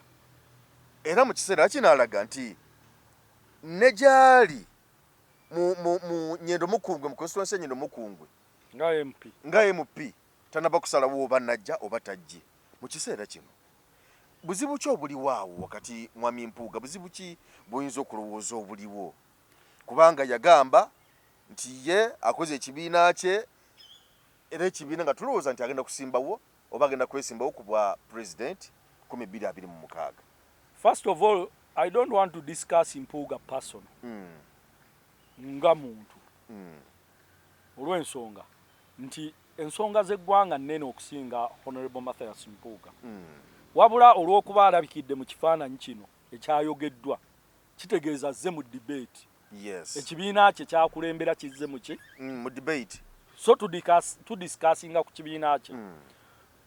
era mu kiseera kino alaga nti ne gyali mu Nyendo Mukungwe, mu constituency ya Nyendo Mukungwe nga MP, nga MP tanaba kusalawo oba najja oba tajje. Mu kiseera kino buzibu ki obuliwo awo wakati mwami Mpuuga? Buzibu ki buyinza okulowooza obuliwo? Kubanga yagamba nti ye akoze ekibiina kye, era ekibiina nga tulowooza nti agenda kusimbawo oba agenda kwesimbawo ku bwa president 2026. First of all, I don't want to discuss Mpuuga person nga muntu, olw'ensonga nti ensonga z'eggwanga nnene okusinga Honorable Mathias Mpuuga. Wabula olw'okuba alabikidde mu kifaananyi kino ekyayogeddwa, kitegeeza azze mu debate. Ekibiina kye kyakulembera kizze mu ki? Mu debate. So tudiscussinga ku kibiina kye.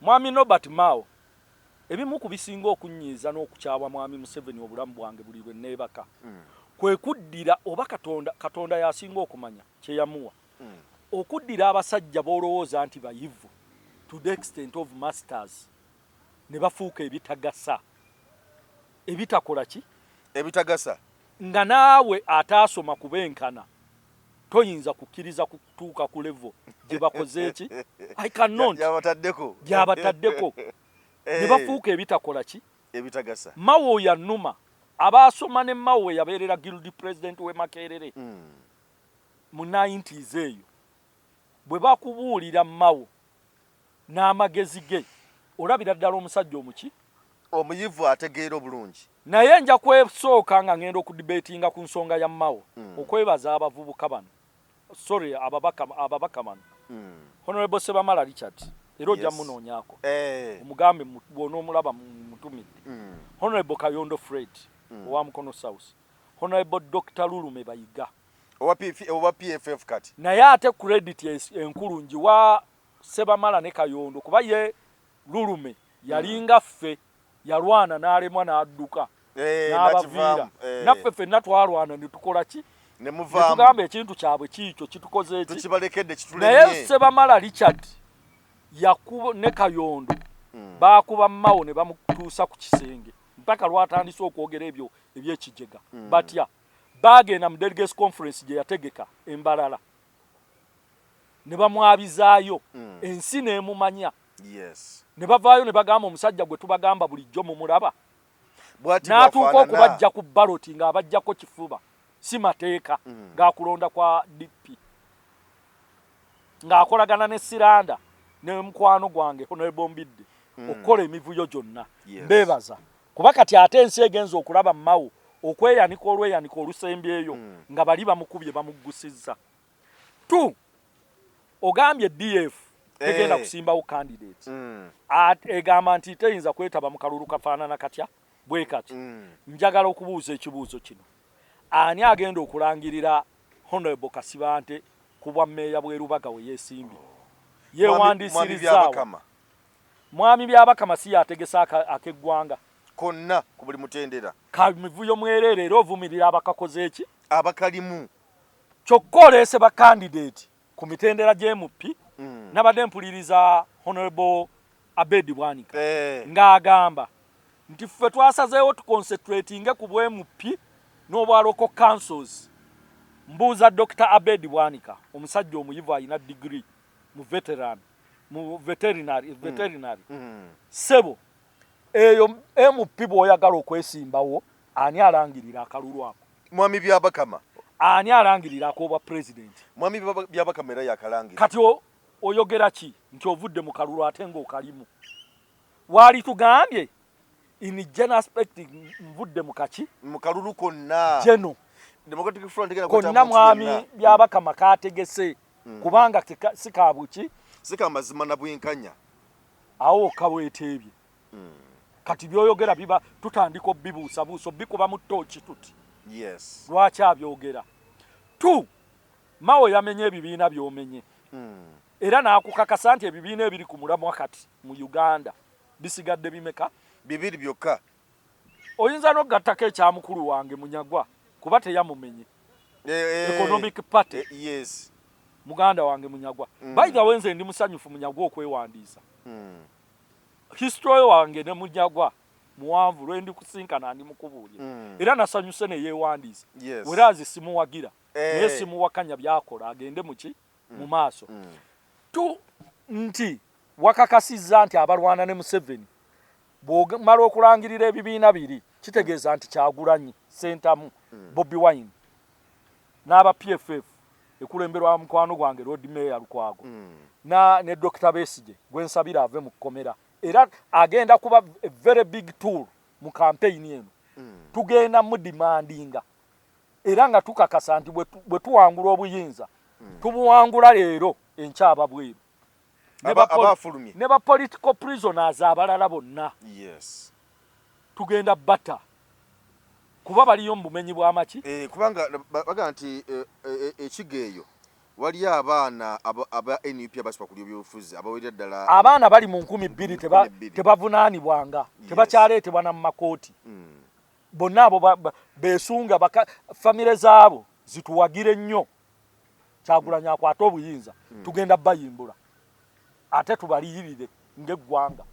Mwami Norbert Mao, ebimu ku bisinga okunnyiiza n'okukyawa mwami Museveni obulamu bwange buli lwe neebaka, kwe kuddira oba Katonda, Katonda y'asinga okumanya kye yamuwa, okuddira abasajja b'olowooza nti bayivu to the extent of masters ne bafuuka ebitagasa, ebitakola ki? Ebitagasa. Nga naawe ataasoma kubenkana toyinza kukkiriza kutuuka ku level gye bakoze ki. I cannot. Gyabataddeko. Gyabataddeko ne bafuuka ebitakola ki? Ebitagasa. Mao yannuma. Abaasoma ne Mao we yabeerera guild president we Makerere mu 90s eyo, bwe bakubuulira Mao n'amagezi ge, olabira ddala omusajja omuki? Omuyivu, ategeera obulungi. Naye nja kwesooka nga ngenda okudebatinga ku nsonga ya Mao, okwebaza abavubuka bano, sorry, ababaka bano. Honorable Sebamala Richard, era ojja munoonyaako, omugambe bw'onoomulaba mutumidde. Honorable Kayondo Fred owa Mukono South, Honorable Dr Lulume Bayiga. Owa PFF kati. Naye ate credit enkulu ngiwa Sebamala ne Kayondo, kuba ye Lulume yalinga ffe, yalwana n'alemwa n'adduka n'abaviira. N'akivaamu. Naffe ffenna twalwana ne tukola ki? Ne muvaamu. Netugamba ekintu kyabwe kiikyo kitukoze eki? Tukibalekedde. Naye kitulemye. Sebamala Richard yakuba ne Kayondo, bakuba Mao ne bamutuusa ku kisenge mpaka lwatandise okwogera ebyo ebyekijega. Batya bagenda mu delegates conference gye yategeka embalala ne bamwabizaayo, ensi n'emumanya, ne bavaayo ne bagamba omusajja gwe tubagamba bulijjo mumulaba. Bw'ati N'atuuka bw'afaanana. okubajja ku ballot ng'abajjako kifuba, si mateeka gakulonda kwa DP, ng'akolagana ne Siranda ne mukwano gwange Honorable Mbidde okukola emivuyo gyonna. Mbeebaza kuba kati ate ensi egenza okulaba Mao okweyanika olweyanika olusembyeyo nga bali bamukubye, bamuggusizza. Tu ogambye DF tegenda kusimbawo candidate. Egamba nti teyinza kwetaba mu kalulu kafaanana katya bwe kati. Njagala okubuuza ekibuuzo kino: ani agenda okulangirira Honorable Kasibante ku bwa mmeeya bw'e Lubaga we yeesimbye? Mwami Yewandiisirizaawo. Byabakama. Mwami Byabakama si yategesa ak'eggwanga konna ku buli mutendera? Kamivuyo mwereere, era ovumirira abakakoze eki? Abakalimu. Kyokka oleese bakandidate ku mitendera gy'MP. Nabadde mpuliriza Honorable Abedi Bwanika ng'agamba nti ffe twasazeewo tuconcentratinge ku bw'MP n'obwa local councils. Mbuuza Dr Abedi Bwanika, omusajja omuyivu alina degree mu veteran mu veterinary, ssebo, eyo MP bw'oyagala okwesimbawo, ani alangirira akalulu ako? Mwami Byabakama. Ani alangirira ak'obwa pulezidenti? Mwami Byabakama era yakalangira. Kati oyogera ki nti ovudde mu kalulu ate ng'okalimu? Waali tugambye in general aspect, nvudde mu kaki, mu kalulu konna, geno Democratic Front egenda kweta konna muntu mwami yenna. Byabakama kategese, kubanga si kabuki, Si ka mazima na bwenkanya. Awo wokka weeteebye. Kati byoyogera biba tutandika obibuusabuusa, obikuba mu ttooki tuti, lwaki abyogera? Tu Mao yamenye ebibiina by'omenye, era n'akukakasa nti ebibiina ebiri ku mulamwa kati mu Uganda bisigadde bimeka? Bibiri byokka. Oyinza n'okugattako ekya mukulu wange Munyagwa, kuba teyamumenye, Economic Party. Muganda wange Munyagwa, by the way, nze ndi musanyufu Munyagwa okwewandiisa. History wange ne Munyagwa muwanvu, lwendi kusinkana ndi mukubuulira. Era nasanyuse ne yeewandiisa, whereas simuwagira, naye simuwakanya byakola, agende muki mu maaso. Tu nti wakakasizza nti abalwana ne Museveni, bw'omala okulangirira ebibiina biri, kitegeeza nti Kyagulanyi Sentamu, Bobi Wine n'aba PFF ekulemberwa mukwano gwange Lord Mayor Lukwago, na ne Dr. Besigye gwensabira ave mu kkomera, era agenda kuba a very big tool mu campaign eno. Tugenda mudemandinga era nga tukakasa nti bwe tuwangula obuyinza, tubuwangula leero, enkyaba bweru. Ne Abafulumye. ne ba political prisoners abalala bonna tugenda bata, kuba baliyo mu bumenyi bw'amaki. Kubanga bagamba nti ekigo eyo waliyo abaana aba NUP abasiba ku byobufuzi abawerera ddala Abaana bali mu 2000 2,000. tebavunaanibwanga, tebakyaleetebwa na mu makooti. Bonna abo beesunga famire zaabo zituwagire nnyo Kyagulanyi akwate obuyinza. Tugenda bayimbula ate tubaliyirire ng'eggwanga.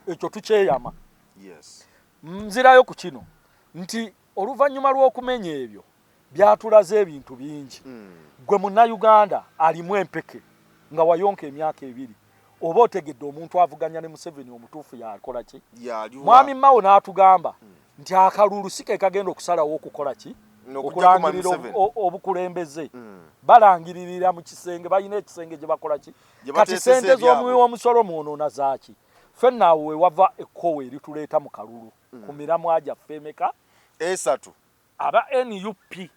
Ekyo tukyeyama. Nzirayo ku kino nti oluvannyuma lw'okumenya ebyo byatulaze ebintu bingi. Gwe Munnayuganda alimu empeke nga wayonka emyaka 2, oba otegedde omuntu avuganya ne Museveni omutuufu yakola ki? Yaliwa? Mwami Mao n'atugamba nti akalulu si ke kagenda okusalawo okukola ki, N'okuggyako Mwami okulangirira Museveni. obukulembeze. Balangiririra mu kisenge, balina ekisenge gye bakola ki? Gye Kati bateeseza sente ebyabwe. z'omuwi w'omusolo mwonoona zaaki? Ffenna awo we wava ekkowe erituleeta mu kalulu ku miramwa gyaffe emeka? Esatu. Aba NUP,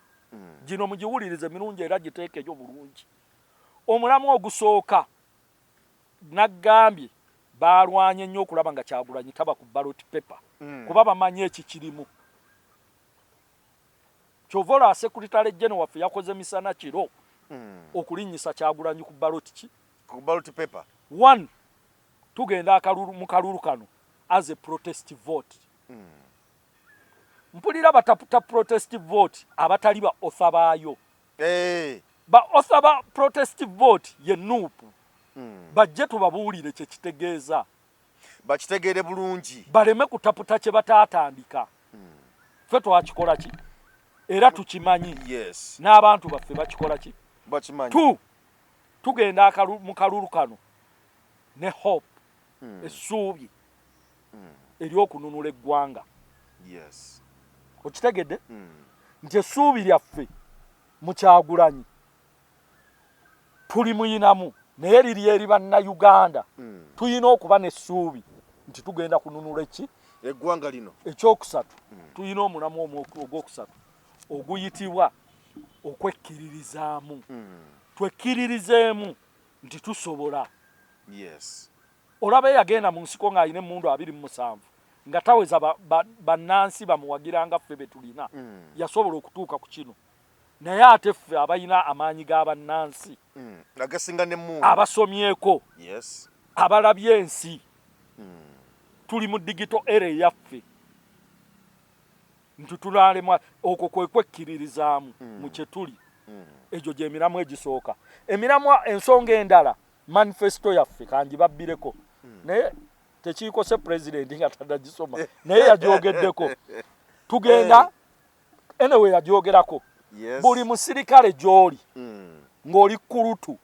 gino mugiwulirize mirungi era giteekeyo bulungi. Omulamu ogusooka naggambye, balwanye nnyo okulaba nga Kyagulanyi taba ku ballot paper, kuba bamanyi ekikirimu. Kyova olwa secretary general waffe yakoze misana kiro okulinnyisa Kyagulanyi ku ballot ki? Ku ballot paper. One, tugenda akalulu mu kalulu kano as a protest vote. Mpulira bataputa protest vote abatali ba author baayo. Ba author ba protest vote ye NUP. Bajje tubabuulire kye kitegeeza, bakitegeere bulungi, baleme kutaputa kye bataatandika. Ffe twakikola ki era tukimanyi, n'abantu baffe bakikola ki? Bakimanyi. Tu tugenda mu kalulu kano ne hope, essuubi ery'okununula eggwanga. Okitegedde nti essuubi lyaffe mu Kyagulanyi tuli muyinamu, naye liri eri Bannayuganda. Tulina okuba n'essuubi nti tugenda kununula eki? Eggwanga lino. Ekyokusatu, tulina omulamu ogwokusatu oguyitibwa okwekkiririzaamu. Twekkiririzeemu nti tusobola. Olaba eyagenda mu nsiko ng'alina emmundu 27 nga taweza bannansi bamuwagira nga ffe be tulina, yasobola okutuuka ku kino. Naye ate ffe abalina amaanyi ga bannansi agasinga nemmundu, abasomyeko, abalabye ensi, tuli mu digital era eyaffe, nti tunalemwa? Okwo kwe kwekkiririzaamu mu kye tuli. Egyo gyemiramu egisooka, emiramwa. Ensonga endala, manifesto yaffe kangibabbireko, naye tekiikose pulezidenti nga tanagisoma, naye yagyogeddeko. Tugenda anyway, yagyogerako. Buli musirikale gy'oli ng'oli kulutu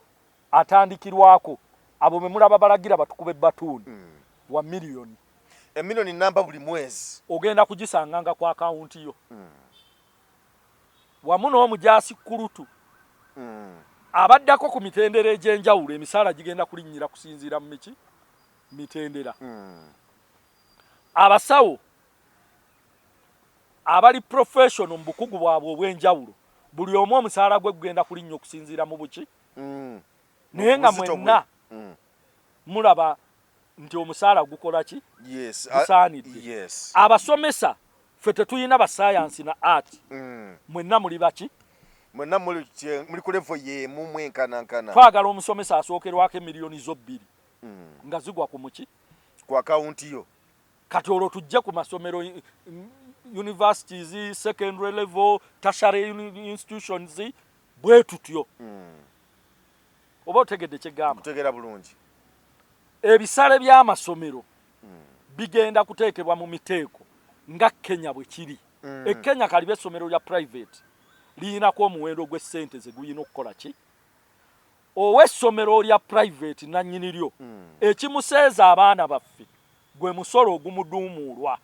atandikirwako abo be mulaba balagira batukuba ebatuuni wa miliyoni. Emiliyoni namba buli mwezi. Ogenda kugisanganga ku akawunti yo, wamu n'omujaasi kulutu abaddako ku mitendera egy'enjawulo. Emisaala gigenda kulinnyira kusinziira mu miki Mitendera. Abasawo abali professional mu bukugu bwabwe obw'enjawulo, buli omu omusaala gwe gugenda kulinnya okusinziira mu buki. Naye nga Obuzito bwe. mwenna mulaba nti omusaala gukola ki? Gusaanidde. Abasomesa, ffe tetulina basayansi na art. Mwenna muli baki? Mwenna muli ku level y'emu, mwenkanankana. Twagala omusomesa asookerwako emiliyoni zo 2 nga zigwa ku muki? Ku akawunti yo. Kati olwo tujje ku masomero, universities, secondary level, tertiary institutions, bwe tutyo. Oba otegedde kyegamba? Kutegeera bulungi. Ebisale by'amasomero bigenda kuteekebwa mu miteeko nga Kenya bwe kiri. E Kenya kaliba essomero lya private liyinako omuwendo gw'essente ze guyina okukola ki. Ow'essomero lya private nannyini lyo, ekimuseeza abaana baffe gwe musolo ogumuduumuulwa.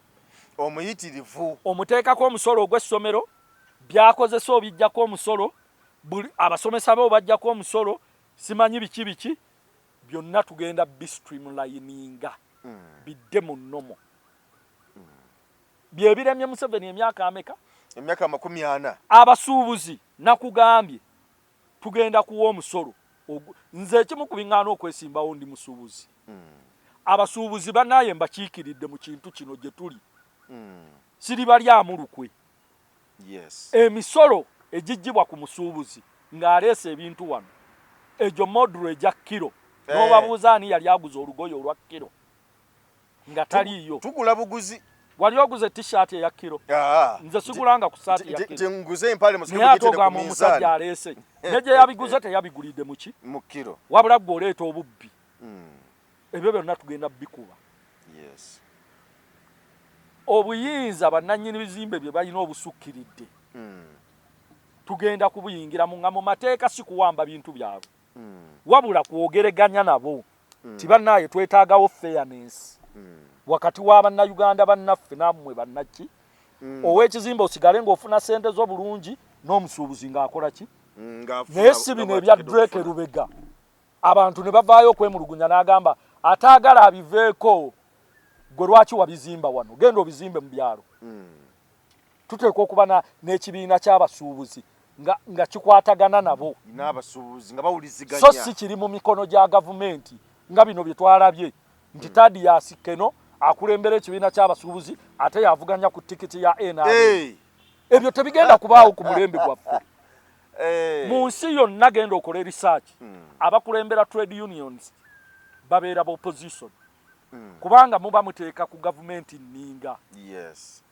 Omuyitirivu. Omuteekako omusolo ogw'essomero, byakozesa obijjako omusolo, buli abasomesa be obajjako omusolo, simanyi biki biki byonna. Tugenda bistreamlininga bidde mu nnomo. Byebiremye Museveni emyaka ameka? Emyaka 40. Abasuubuzi, nakugambye tugenda kuwa omusolo. Nze ekimu ku biŋŋaana okwesimbawo, ndi musuubuzi. Abasuubuzi banaye mbakiikiridde mu kintu kino gye tuli. Siribalyamu lukwe. Emisolo egiggyibwa ku musuubuzi ng'aleese ebintu wano, egyo modro egya kiro. N'obabuuza ani yali aguza olugoye olwa kiro nga taliiyo. Tugula buguzi. Wali oguze t-shirt eya kiro? Ah. Nze sigulanga ku saati ya kiro. Nguze empale. Naye ate ogamba omusajja aleese ne gye yabiguze teyabigulidde muki? Mu kiro. Wabula gwe oleeta obubbi. Ebyo byonna tugenda bikuba. Obuyinza bannannyini bizimbe bye balina obusukkiridde, tugenda kubuyingiramu nga mu mateeka, si kuwamba bintu byabwe, wabula kwogereganya nabo ti bannaaye twetaagawo fairness wakati wa bannayuganda bannaffe nammwe bannaki. Ow'ekizimbe osigale ng'ofuna sente zo bulungi, n'omusuubuzi ng'akola ki? Naye si bino ebya Drake Lubega, abantu ne bavaayo okwemulugunya n'agamba ataagala abiveeko. Gwe lwaki wabizimba wano? Genda obizimbe mu byalo. Tuteekwa okuba n'ekibiina ky'abasuubuzi nga kikwatagana nabo. N'abasuubuzi nga bawuliziganya. So si kiri mu mikono gya gavumenti nga bino bye twalabye nti Tadias Keno akulembera ekibiina ky'abasuubuzi ate yavuganya ku tikiti ya NRM. Ebyo tebigenda kubaawo ku mulembe gwaffe. Mu nsi yonna genda okola research, abakulembera trade unions babeera ba opposition, kubanga muba muteeka ku gavumenti nninga. Yes,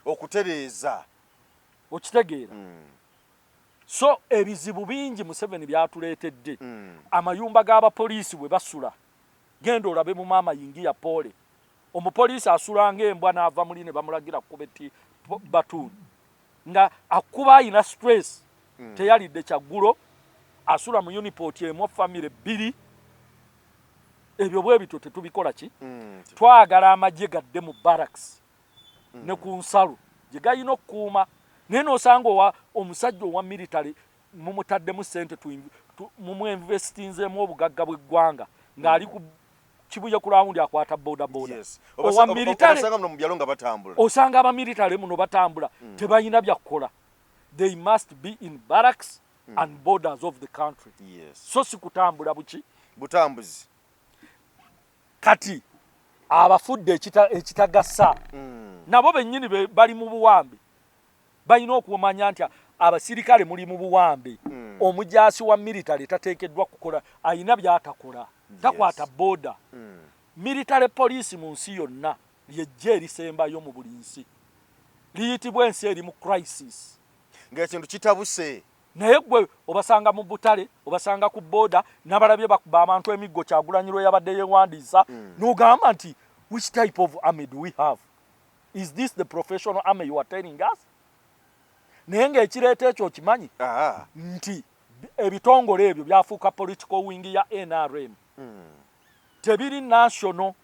okutereeza. Okitegeera? So ebizibu bingi Museveni byatuleetedde. Amayumba g'abapoliisi bwe basula, genda olabe mu maama yingiya poole, omupoliisi asula ng'embwa, n'ava muli ne bamulagira kuba eti batuuni nga akuba ayina stress. Teyalidde kyaggulo, asula mu uniport emu famire 2. Ebyo bwe bityo tetubikola ki. Twagala amagye gadde mu barracks ne ku nsalo gye galina okukuuma. Naye n'osanga owa omusajja owa military mumutaddemu sente, mumuinvestinzeemu obugagga bw'eggwanga, ng'ali ku Kibuye ku rawundi akwata boda boda. Owa military Osanga muno mu byalo nga batambula. Osanga abamilitary muno batambula, tebalina byakukola. They must be in barracks and borders of the country, so si kutambula buki. Butambuzi. Kati abafudde ekitagasa nabo bennyini bali mu buwambe. Balina okumanya nti abasirikale muli mu buwambe. Omujaasi wa military tateekeddwa kukola, ayina byatakola, takwata boda. Military police mu nsi yonna lyejja erisembayo mu buli nsi, liyitibwa ensi eri mu crisis. Ng'ekintu kitabuse. Naye gwe obasanga mu butale, obasanga ku boda, nabalabye bakuba abantu emiggo. Kyagulanyi lwe yabadde yewandiisa, n'ogamba nti which type of army do we have? Is this the professional army you are telling us? Naye ng'ekireeta ekyo okimanyi nti ebitongole ebyo byafuuka political wing ya NRM. Tebiri national.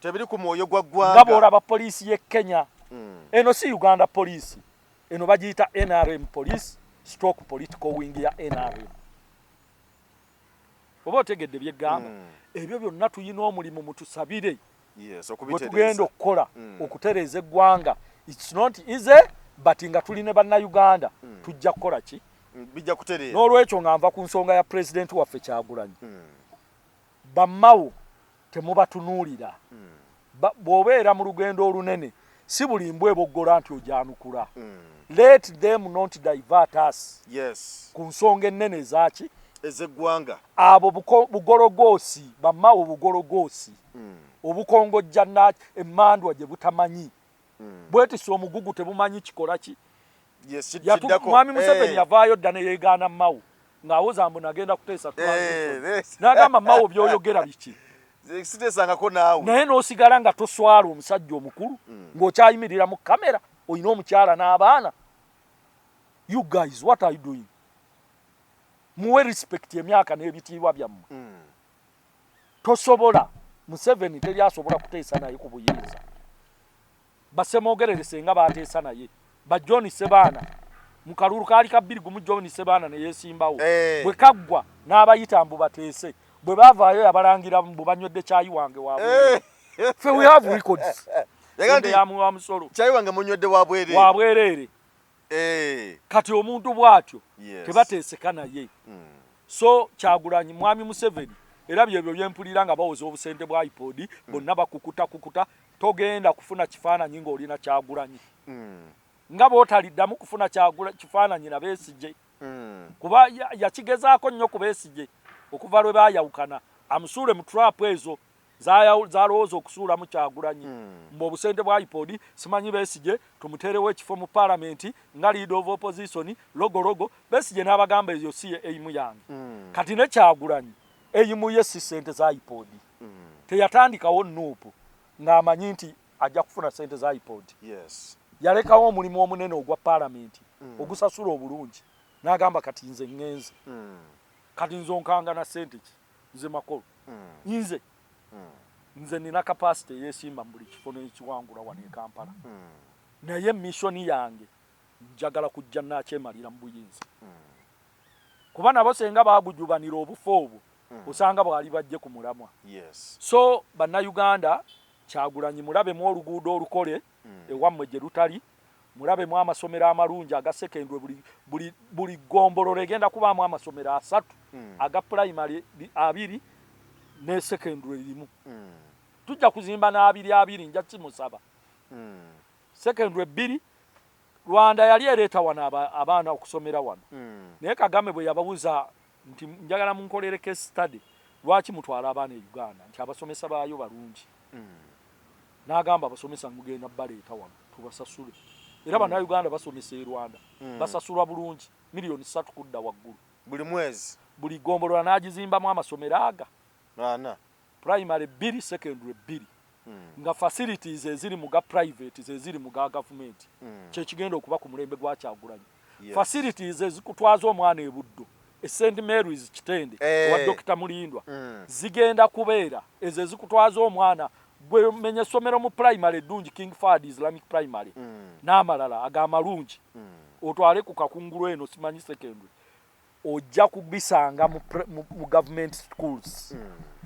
Tebiri ku mwoyo gwa Nga ggwanga. bw'olaba poliisi y'e Kenya. Eno si Uganda poliisi, eno bagiyita NRM police stroke political wing ya NRM. Oba otegedde byeggamba? Ebyo byonna tulina omulimu, mutusabire Yes, gwe tugenda okubitereeza. okukola okutereeza eggwanga. It's not easy, but nga tuli ne Bannayuganda tujja kukola ki? Bijja kutereera. N'olwekyo nga nva ku nsonga ya pulezidenti waffe Kyagulanyi, bammawo temubatunuulira. Bw'obeera mu lugendo olunene, si buli mbwa eboggola nti ogyanukula. Let them not divert us ku nsonga ennene ezaki ez'eggwanga. Abo bugologoosi, bammawo bugologoosi obukongojja emmandwa gye butamanyi, bwetisa omugugu tebumanyi kikola ki. Yes, kiddako. Mwami Museveni yavaayo dda ne yeegaana Mawo ng'awoza mbu nagenda kuteesa transition. N'agamba, "Mawo, by'oyogera biki?" Siteesangako naawe. Naye n'osigala nga toswala, omusajja omukulu, ng'okyayimirira mu kamera, olina omukyala n'abaana. You guys, what are you doing? Muwe respect emyaka n'ebitiibwa byammwe. Tosobola, Museveni teri asobola kuteesa naye ku buyinza. Basemwogerere senga bateesa naye, ba John Sebaana mu kalulu kaali ka 21, John Sebaana ne yeesimbawo. Bwe kaggwa n'abayita mbu bateese. Bwe baavaayo yabalangira mbu banywedde kyayi wange wa bwereere. Ffe we have records. Yaga Sente nti ya muwa musolo. Kyayi wange munywedde wa bwereere. Wa bwereere. Kati omuntu bw'atyo tebateeseka naye. So Kyagulanyi, mwami Museveni, era byebyo byempulira nga bawoza obusente bwa IPOD bonna bakukuta kukuta. Togenda kufuna kifaananyi ng'olina Kyagulanyi, nga bw'otaliddamu kufuna kifaananyi na Besigye, kuba yakigezaako nnyo ku Besigye okuva lwe baayawukana amusuule mu trap ezo zalowooza okusuulamu Kyagulanyi, mbu obusente bwa IPOD, simanyi Besigye tumuteerewo ekifo mu paalamenti nga leader of opposition, logologo. Besigye n'abagamba eyo si ye aim yange. Kati ne Kyagulanyi aim ye si sente za IPOD. Teyatandikawo NUP ng'amanyi nti ajja kufuna sente za IPOD. Yalekawo omulimu omunene ogwa paalamenti ogusasula obulungi, n'agamba, "Kati nze ŋŋenze." Kati nze onkanga na sente ki? Nze makolo, nze nze nina capacity eyesimba mu buli kifo n'ekiwangula wano e Kampala, naye mission yange njagala kujja nakyemalira mu buyinza, kuba nabo senga bagujubanira obufo obwo, osanga bwali bajje ku mulamwa. So Bannayuganda, Kyagulanyi mulabemu oluguudo olukole ewammwe gye lutali, mulabemu amasomero amalungi aga secondary. Buli ggombolola egenda kubaamu amasomero asatu, aga pulayimale abiri ne secondary limu. Tujja kuzimba n'abiri abiri, nja kimusaba. Secondary bbiri. Rwanda yali ereeta wano abaana okusomera wano, naye Kagame bwe yababuuza nti, "Njagala munkolere case study, lwaki mutwala abaana e Uganda?" nti abasomesa baayo balungi. N'agamba, "Abasomesa mugenda baleeta wano tubasasule." Era Bannayuganda basomesa e Rwanda basasulwa bulungi, miliyoni 3 kudda waggulu buli mwezi. Buli gombolola n'agizimbamu amasomero aga ana. Primary bbiri, secondary bbiri, nga facilities eziri mu ga private zeziri mu ga gavumenti. Kyekigenda okuba ku mulembe gwa Kyagulanyi. Facilities ezikutwaza omwana e Buddo e St Mary's Kitende owa Dr Mulindwa zigenda kubeera ezo ezikutwaza omwana. Gwe menya essomero mu primary eddungi, King Fahd Islamic Primary n'amalala ag'amalungi, otwale ku Kakungulu eno simanyi secondary, ojja kubisanga mu government schools.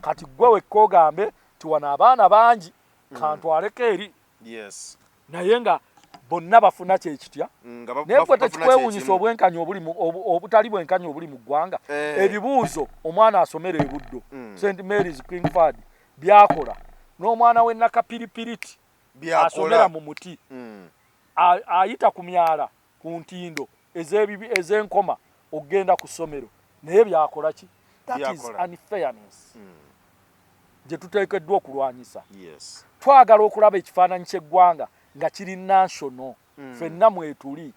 Kati gwe wekka ogambe ti wano abaana bangi, kantwaleko eri, naye nga bonna bafuna kyekitya. Nga Naye gwe bafuna tekikwewuunyisa kyekimu. obwenkanya obuli obutali bwenkanya obuli mu ggwanga? Ebibuuzo omwana asomera e Buddo, St Mary's, King Fahd byakola, n'omwana w'e Nakapiripiriti asomera Byakola mu muti, ayita ku myala ku ntindo ez'enkoma okugenda ku ssomero, naye byakola ki? That is Byakola. unfairness gye tuteekeddwa okulwanyisa. Twagala okulaba ekifaananyi ky'eggwanga nga kiri national. Ffenna mwetuli,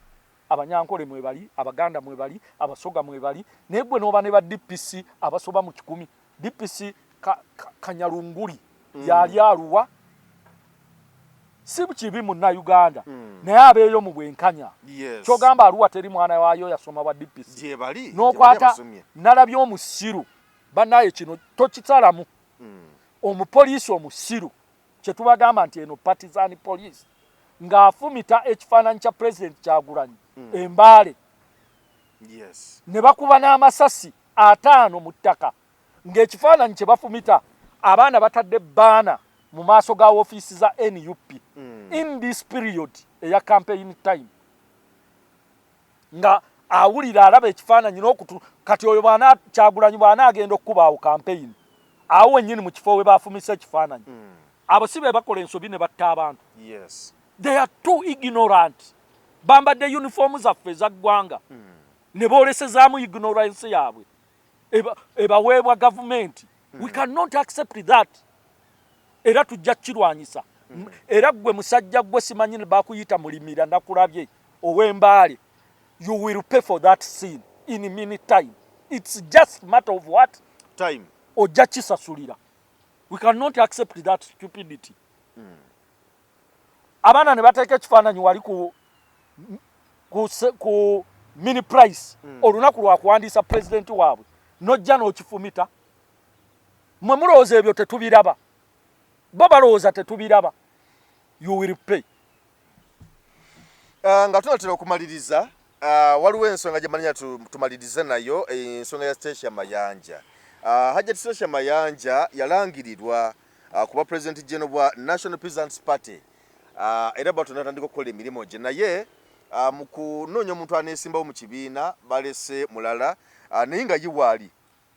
Abanyankole mwebali, Abaganda mwebali, Abasoga mwebali, naye gwe n'oba ne ba DPC abasoba mu 100. DPC Kanyalunguli yali aluwa? Si kibi Munnayuganda, naye abeeyo mu bwenkanya. Kyogamba Aluwa teri mwana waayo yasoma bwa DPC? Gyebali N'okwata abasomye. Nalabye omusiru, bannaye, kino tokisalamu. Omupoliisi omusiru, kyetubagamba nti eno partisan police, ng'afumita ekifaananyi kya Pulezidenti Kyagulanyi embaale, ne bakuba n'amasasi 50 mu ttaka, ng'ekifaananyi kye bafumita Abaana batadde banner mu maaso ga ofiisi za NUP in this period eya campaign time, nga awulira alaba ekifaananyi n'okutu. Kati oyo bwana Kyagulanyi bw'anaagenda okukubaawo campaign awo wennyini mu kifo we baafumisa ekifaananyi, abo si be bakola ensobi ne batta abantu? Yes. They are too ignorant. Bambadde uniform zaffe eza ggwanga ne boolesezaamu ignorance yaabwe ebaweebwa gavumenti. We cannot accept that, era tujja kukirwanyisa. Era ggwe musajja gwe, simanyi ne bakuyita Mulimira, nakulabye ow'Embaale, you will pay for that sin in minute time. It's just matter of what? Time. Ojja kisasulira. We cannot accept that stupidity. Abaana ne bateeka ekifaananyi wali ku mini price olunaku lwakuwandiisa pulezidenti waabwe, nojja n'okifumita. Mwe mulowooza ebyo tetubiraba? Bo balowooza tetubiraba. You will pay. Nga tunatera okumaliriza, waliwo ensonga gye manya tumalirize nayo, ensonga ya Stecia Mayanja. Hajjat Stecia Mayanja yalangirirwa kuba president general bwa National Peasants Party, era bwatyo natandika okukola emirimu gye, naye mu kunoonya omuntu aneesimbawo mu kibiina balese mulala, naye nga yiwaali.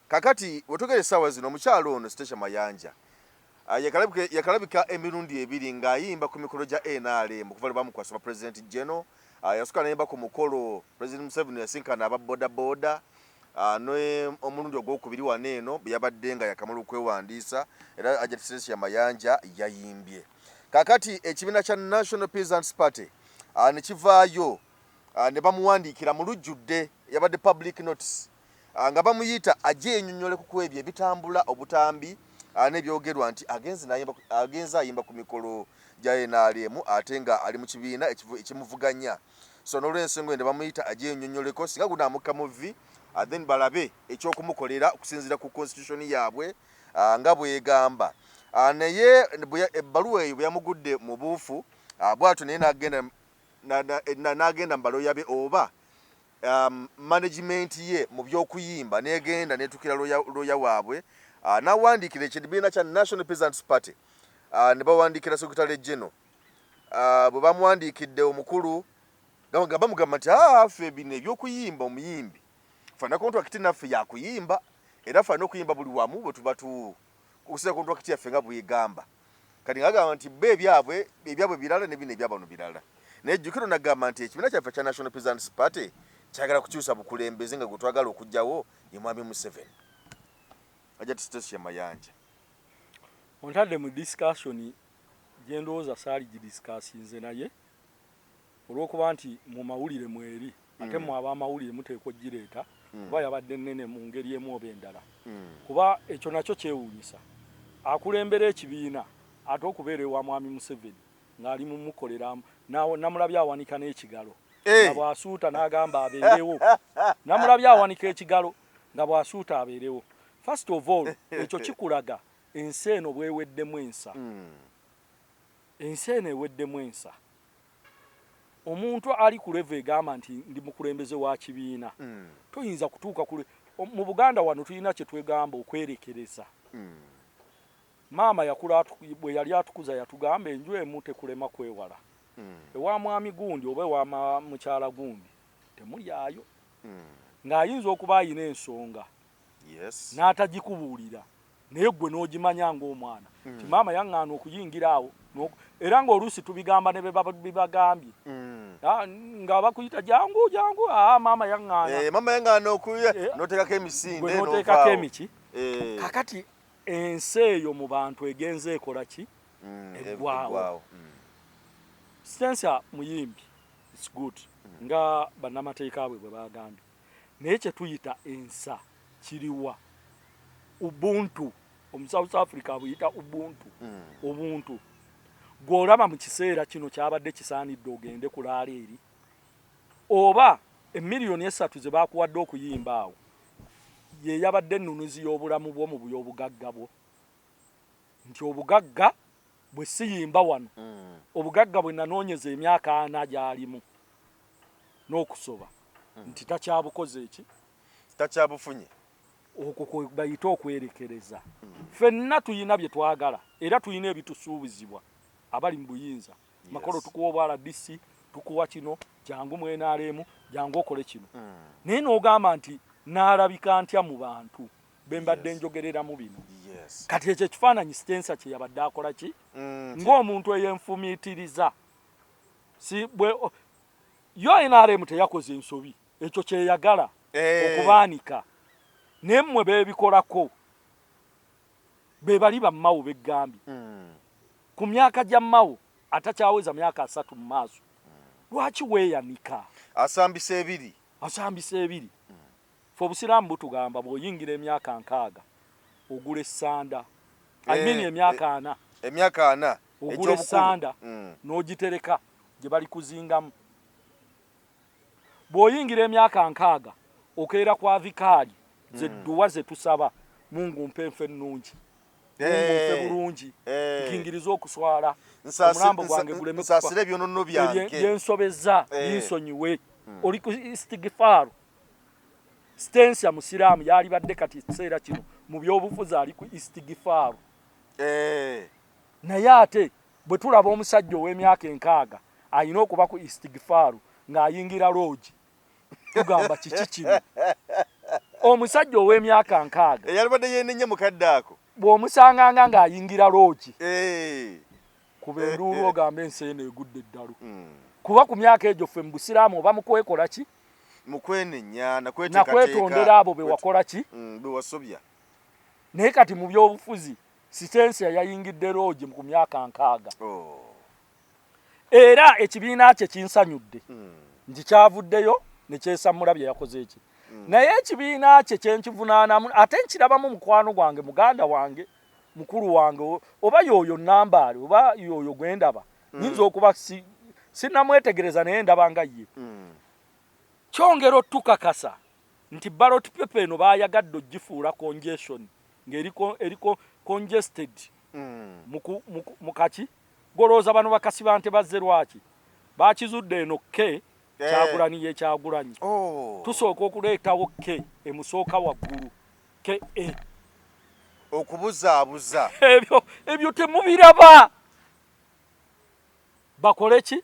Kakati wetugera essaawa zino, omukyalo ono Stecia Mayanja yakalabika emirundi ebiri ng'ayimba ku mikolo gya NRM okuva lwe bamukwasa ba president general. Yasooka nayimba ku mukolo President Museveni yasinkana aba boda boda, ne omulundi ogwokubiri wano eno bwe yabadde nga yakamala okwewandiisa, era Hajjat Stecia Mayanja yayimbye. Kakati ekibiina kya National Peasants Party ne kivaayo, ne bamuwandiikira mu lujjudde, yabadde public notice, nga bamuyita ajje yennyonnyoleko ku ebyo ebitambula, obutambi n'ebyogerwa nti agenze ayimba ku mikolo gya NRM ate nga ali mu kibiina ekimuvuganya. So n'olwensonga eno bamuyita ajje yennyonnyoleko, singa gunaamukka mu vvi, then balabe ekyokumukolera okusinziira ku constitution yaabwe nga bwegamba. Naye ebbaluwa eyo bwe yamugudde mu buufu, bw'atyo naye n'agenda mu baloya be oba management ye mu by'okuyimba, negenda netukira lawyer waabwe, n'awandiikira ekibiina kya National Peasants Party, ne bawandiikira secretary general. Bwe bamuwandiikidde omukulu nga bamugamba nti, "Ah, ffe bino ebyokuyimba, omuyimbi fana contract naffe yakuyimba, era fana okuyimba buli wamu bwe tuba tu okusinza contract yaffe nga bwegamba." Kati ngagamba nti bo ebyabwe birala ne bino ebyabano birala, naye jjukiro nagamba nti ekibiina kyaffe kya National Peasants Party kyagala kukyusa bukulembeze, nga gwe twagala okuggyawo ye mwami Museveni. Hajjat Stecia Mayanja. Ontadde mu discussion gye ndowooza saali gidiscussinze, naye olw'okuba nti mu mawulire mweri, ate mmwe ab'amawulire muteekwa ogireeta, kuba yabadde nnene mu ngeri emu oba endala, kuba ekyo nakyo kyewuunyisa, akulembera ekibiina ate okubeera ewa mwami Museveni ng'ali mumukolera, namulabye awanika n'ekigalo nga bw'asuuta n'agamba abeerewo. Namulabye awanika ekigalo nga bw'asuuta abeerewo. First of all, ekyo kikulaga ensi eno bweweddemu ensa. Ensi eno eweddemu ensa. Omuntu ali ku level egamba nti ndi mukulembeze wa kibiina, toyinza kutuuka ku mu Buganda wano tulina kye twegamba okwerekereza. Maama yakula bwe yali atukuza yatugamba enju emu tekulema kwewala. Ewa mwami gundi oba ewa mukyala gundi temulyayo, ng'ayinza okuba ayina ensonga n'atagikubuulira, naye gwe n'ogimanya ng'omwana ti maama yaŋŋaana okuyingira awo. Era ng'oluusi tubigamba ne bebagambye. Ah, nga bakuyita jangu jangu, ah, maama yaŋŋaana. Eh, mama yaŋŋaana okuya n'oteekako emisinde. Gwe n'oteekako n'ovaawo. Emiki. Kakati ensi eyo mu bantu egenze ekola ki? Eggwawo. Eggwawo. Stecia muyimbi, it's good, nga bannamateeka bwe bwe bagambye, naye kye tuyita ensa kiriwa? Ubuntu, omu South Africa abuyita ubuntu. Ubuntu gw'olaba mu kiseera kino kyabadde kisaanidde ogende kulaala eri oba emiliyoni 3 ze bakuwadde okuyimba awo, ye yabadde ennunuzi y'obulamu bwo mu byobugagga bwo, nti obugagga bwe siyimba wano, obugagga bwe nanoonyeza emyaka 40 gy'alimu n'okusoba, nti takyabukoze eki? Takyabufunye. Okwo kwe bayita okwerekereza. Ffenna tuyina bye twagala era tuyina ebitusuubizibwa abali mu buyinza. Makolo tukuwa obwa RDC, tukuwa kino, jangu mu NRM, jangu okole kino. Naye n'ogamba nti naalabika ntya mu bantu be mbadde njogereramu bino. Kati ekyo ekifaananyi Sitensa kye yabadde akola ki? Ng'omuntu eyenfumiitiriza. Si bwe yo NRM teyakoze nsobi. Ekyo kyeyagala okubaanika. Naye mmwe beebikolako be bali ba Mao beggambye. Ku myaka gya Mao atakyaweza myaka 30 mu maaso, lwaki weeyanika? Asambisa ebiri. Asambisa ebiri. Ffe Obusiraamu butugamba bw'oyingira emyaka 60 ogula essanda. I mean emyaka 40. Emyaka 40. Ogula essanda n'ogitereka gye bali kuzingamu. Bw'oyingira emyaka 60 okeera ku adhikaali ze dduwa ze tusaba, Mungu mpe enfa ennungi, Mungu mpe bulungi, nkingirize okuswala, omulambo gwange guleme kufa, nsaasire ebyonoono byange, byensobezza binsonyiwe. Oli ku istighfaaru. Stensia Musiraamu yalibadde kati ekiseera kino mu byobufuzi ali ku istighfaaru. Naye ate bwe tulaba omusajja ow'emyaka 60 alina okuba ku istighfaaru ng'ayingira loogi, tugamba kiki kino? Omusajja ow'emyaka 60 eyalibadde yeenenye mukadde ako, bw'omusanganga ng'ayingira loogi, kuba enduulu ogambe ensi eno egudde eddalu. Kuba ku myaka egyo ffe mu Busiraamu oba mu kwekola ki? Mu kwenenya nakwetondera abo be wakola ki? Be wasobya. Naye kati mu byobufuzi Sitensia yayingidde loogi ku myaka 60. Era ekibiina kye kinsanyudde nti kyavuddeyo ne kyesammula bye yakoze eki. Naye ekibiina kye kye nkivunaanamu ate nkirabamu mukwano gwange, muganda wange, mukulu wange, oba y'oyo Nambaale oba y'oyo gwe ndaba. Nyinza okuba sinnamwetegereza naye ndaba nga ye. Kyongera otukakasa nti ballot paper eno baayagadde ogifuula congestion ng'eriko eriko congested mu kaki. Golowooza bano bakasibante bazze lwaki? Bakizudde eno K Kyagulanyi ye Kyagulanyi. Tusooka okuleetawo K emusooka waggulu K E. Okubuzaabuza. Ebyo temubiraba. Bakole ki?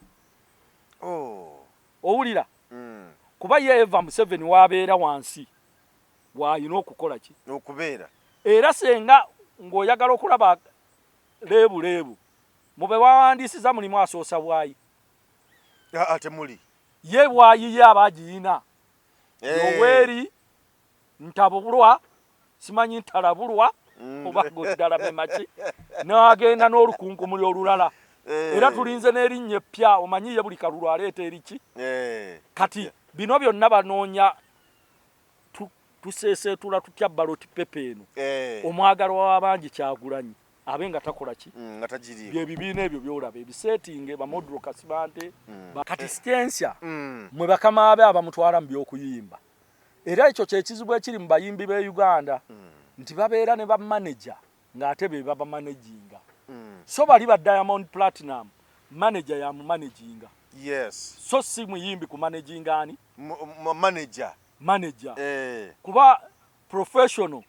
Owulira? Kuba ye Eva Museveni w'abeera wansi w'alina okukola ki? Okubeera. Era senga ng'oyagala okulaba leebu leebu mu be bawandiisiza mulimu asoosa bwayi. Temuli. Ye bwayi ye aba agiyina. Yoweri Ntabulwa, simanyi Ntalabulwa oba ddala memaki, n'agenda n'olukunkumuli olulala. Era tulinze n'erinnya eppya, omanyi ye buli kalulu aleeta eriki. Kati bino byonna banoonya tuseeseetula tutya ballot paper eno. Omwagalwa w'abangi Kyagulanyi abe nga takola ki? Nga tagiriiko. Bye bibiina ebyo by'olaba ebiseetinge bamodro Kasibante. Kati Stensia mwe bakama be abamutwala mu by'okuyimba. Era ekyo kye kizibu ekiri mu bayimbi b'e Uganda nti babeera ne bamaneja ng'ate be babamanaginga. So bali ba Diamond Platinum manager yamumanaginga. So si muyimbi kumanaginga ani? Manager. Manager. Kuba professional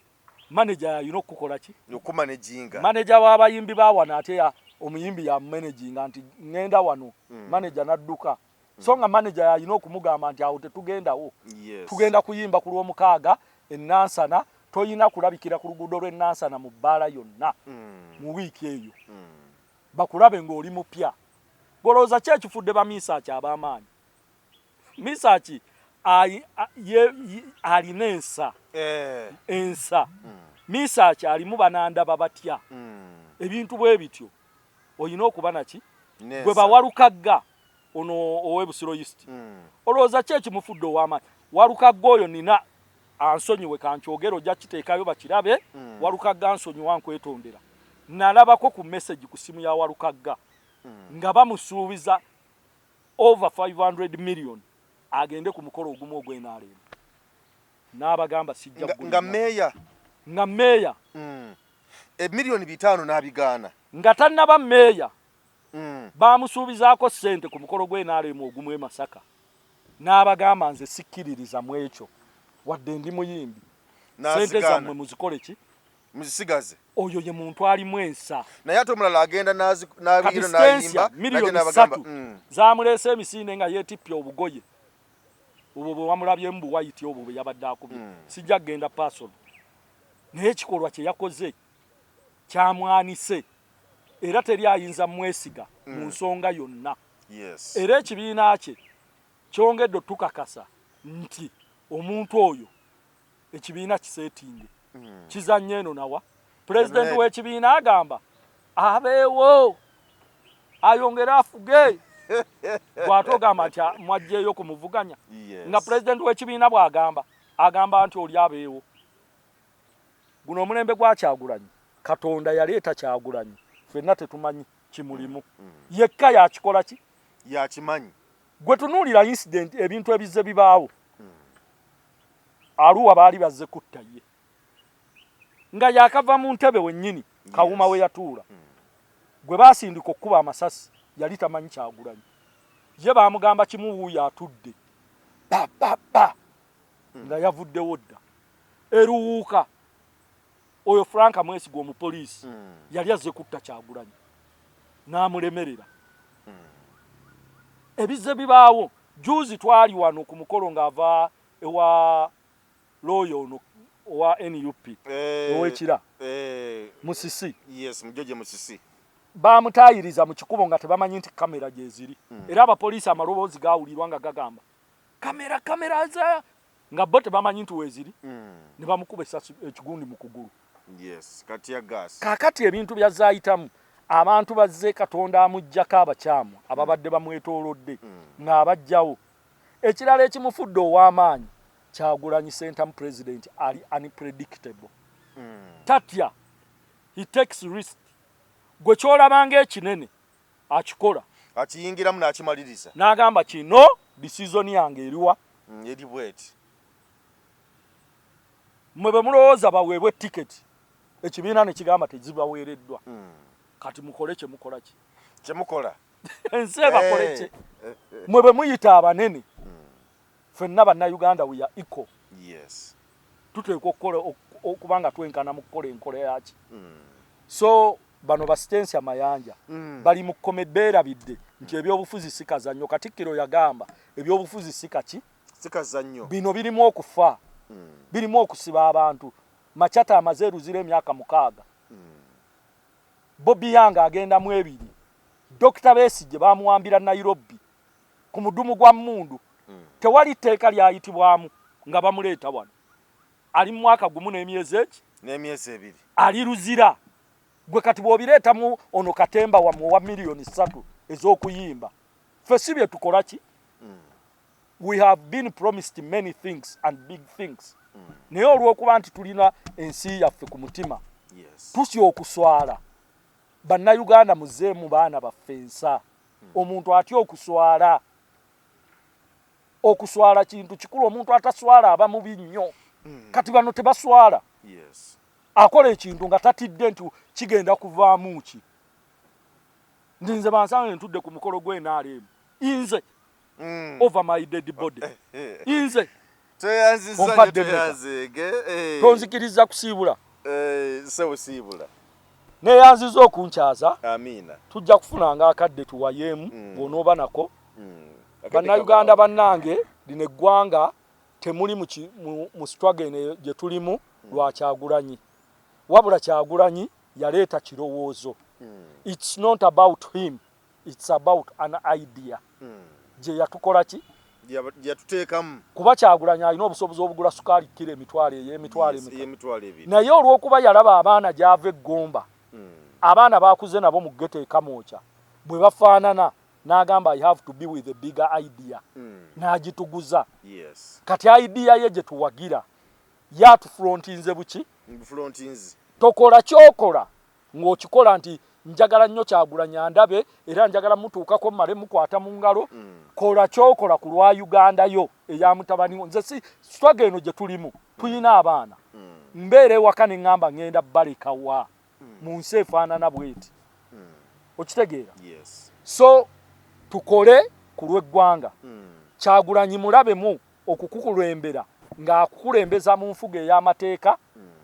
manager yalina okukola ki? Okumanaginga. Manager w'abayimbi ba wano ate omuyimbi yamumanaginga nti ŋŋenda wano, manager n'adduka. So nga manager yalina okumugamba nti awo tetugendawo. Tugenda kuyimba ku Lwomukaaga e Nansana, toyina kulabikira ku luguudo lw'e Nansana mu bbaala yonna mu wiiki eyo. Bakulabe ng'oli mupya. Golowooza ki ekifudde ba Misaki ab'amaanyi? Misaki alina ensa. Ensa. Misaki alimu banandaba batya. Ebintu bwe bityo olina okuba naki? Gwe bawalukagga ono ow'e Busiro East. Olowooza ki ekimufudde ow'amaanyi? Walukagga oyo nina ansonyiwe kankyogere ojja kiteekayo bakirabe. Walukagga nsonyiwa nkwetondera. Nalabako ku message ku ssimu ya Walukagga nga bamusuubiza over 500 million agende ku mukolo ogumu ogw'NRM. N'abagamba sijja nga meeya. Nga meeya. Emiliyoni 500 n'abigaana. Nga tannaba meeya. Bamusuubizaako ssente ku mukolo gw'NRM ogumu e Masaka. N'abagamba nze sikkiririza mu ekyo wadde ndi muyimbi. Sente zammwe muzikole ki? Muzisigaze. Oyo ye muntu alimu ensa. Naye ate omulala agenda n'abiyiro n'ayimba miliyoni 3 zamuleese emisinde nga yeetippye obugoye obwo bwe wamulabyemu buwayiti obwo bwe yabadde akubye. Sijja kugenda personal, naye ekikolwa kye yakoze kyamwanise era teri ayinza mwesiga mu nsonga yonna. Era ekibiina kye kyongedde otukakasa nti omuntu oyo ekibiina kiseetinge kizannyo eno nawa pulezidenti w'ekibiina agamba abeewo ayongere afuge, bw'ate ogamba nti mwajjeeyo kumuvuganya nga pulezidenti w'ekibiina bw'agamba agamba nti oli abeewo. Guno omulembe gwa Kyagulanyi, Katonda yaleeta Kyagulanyi, ffenna tetumanyi kimulimu, yekka yakikola ki? Yakimanyi. Gwe tunuulira incident, ebintu ebizze bibaawo. Aluwa baali bazze kutta ye nga yakava mu ntebe wennyini Kawuma we yatuula. Gwe baasindika okukuba amasasi yali tamanyi Kyagulanyi, ye baamugamba kimu, wuuyo atudde ba ba ba, nga yavuddewo dda. Eruwuuka oyo Frank Mwesigwa omupoliisi yali azze kutta Kyagulanyi n'amulemerera. Ebizze bibaawo, juzi twali wano ku mukolo ng'ava ewa looya ono owa NUP ow'ekira Musisi. Yes, Mujoje Musisi. Bamutaayiriza mu kikubo nga tebamanyi nti kamera gyeziri. Era abapoliisi amaloboozi gawulirwa nga gagamba kamera kamera za, nga bo tebamanyi nti weeziri, ne bamukuba essasi ekigundi mu kugulu. Yes, kati ya gas. Kaakati ebintu byazaayitamu, abantu bazze Katonda amuggyako abakyamu ababadde bamwetoolodde ng'abajjawo. Ekirala ekimufudde ow'amaanyi, Kyagulanyi Ssentamu president ali unpredictable. Tatya, he takes risk. Gwe kyolabanga ekinene akikola, akiyingiramu n'akimaliriza, n'agamba kino decision yange eriwa. Eri bweti. Mmwe bwe mulowooza baweebwe tiketi, ekibiina ne kigamba tezibaweereddwa. Kati mukole kye mukola ki? Kyemukola. Ensi ebakole ki? Mmwe bwe muyita abanene, ffenna Bannayuganda we are equal. Tuteekwa okukola okuba nga twenkana mu kukola enkola yaki. So bano basitensi amayanja bali mu kkome, beerabidde nti ebyobufuzi si kazannyo. Katikkiro yagamba ebyobufuzi si kaki? Si kazannyo. Bino birimu okufa, birimu okusiba abantu. Machata amaze eruzira emyaka 6, Bobi Young agenda mu 2, Dr. Besigye bamuwambira Nairobi ku mudumu gwa mmundu, tewali tteeka lyayitibwamu nga bamuleeta wano, ali mu mwaka 1 n'emyezi eki? N'emyezi 2. Ali luzira. Gwe kati bw'obireetamu ono katemba wammwe owa miliyoni 3 ez'okuyimba, ffe si bye tukola ki? We have been promised many things and big things, naye olw'okuba nti tulina ensi yaffe ku mutima, tusya okuswala. Bannayuganda, muzeemu baana baffe ensa. Omuntu atya okuswala. Okuswala kintu kikulu. Omuntu ataswala aba mubi nnyo. Kati bano tebaswala. Akola ekintu nga tatidde nti kigenda kuvaamu ki. Nti nze bansange ntudde ku mukolo gw'NRM, nze over my dead body, nze. Tweyanzizza nnyo. Ompadde mmeka? Tweyanzeege. Tonzikiriza kusiibula? Ssebo, siibula. Neeyanziza okunkyaza. Amiina. Tujja kufunanga akadde tuwayeemu bw'onooba nako. Bannayuganda bannange, lino eggwanga temuli mu struggle eno gye tulimu lwa Kyagulanyi, wabula Kyagulanyi yaleeta kirowoozo. It's not about him, it's about an idea gye yatukola ki? Gye yatuteekamu. Kuba Kyagulanyi alina obusobozi obugula sukaali kiro emitwalo ey'emitwalo emeka? Ey'emitwalo 20. Naye olw'okuba yalaba abaana gy'ava eggomba, abaana bakuze nabo mu ghetto ekamwokya bwe bafaanana, n'agamba I have to be with a bigger idea, n'agituguza. Kati idea ye gye tuwagira yatufrontinze buki? Frontinzi. Tokola kyokola ng'okikola nti njagala nnyo Kyagulanyi andabe era njagala mutuukako mmale mukwata mu ngalo. Kola kyokola ku lwa Uganda yo eya mutabani wo. Nze si struggle eno gye tulimu, tuyina abaana. Mbeera ewaka ne ŋŋamba ŋŋenda balekawa mu nsi efaanana bweti? Okitegeera? Yes. So tukole ku lw'eggwanga. Kyagulanyi mulabemu okukukulembera. Ng'akukulembeza mu nfuga ey'amateeka,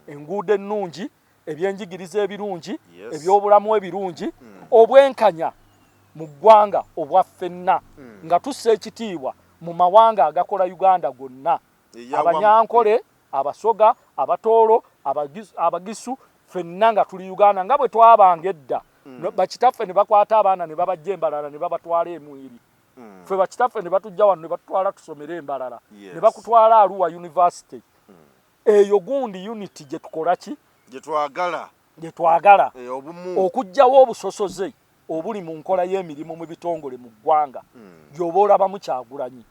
enguudo ennungi, ebyenjigiriza ebirungi, ebyobulamu ebirungi, obwenkanya mu ggwanga obwa ffenna, nga tussa ekitiibwa mu mawanga agakola Uganda gonna, Abanyankole, Abasoga, Abatoolo, Abagisu, ffenna nga tuli Uganda nga bwe twabanga edda. Bakitaffe ne bakwata abaana ne babajja embalala ne babatwala emwiri. Ffe bakitaffe ne batujja wano ne batutwala tusomere embalala, ne bakutwala Arua University. Eyo gundi unity gye tukola ki? Gye twagala. Gye twagala. Obumu. Okuggyawo obusosoze obuli mu nkola y'emirimu mu bitongole mu ggwanga, gy'oba olabamu Kyagulanyi.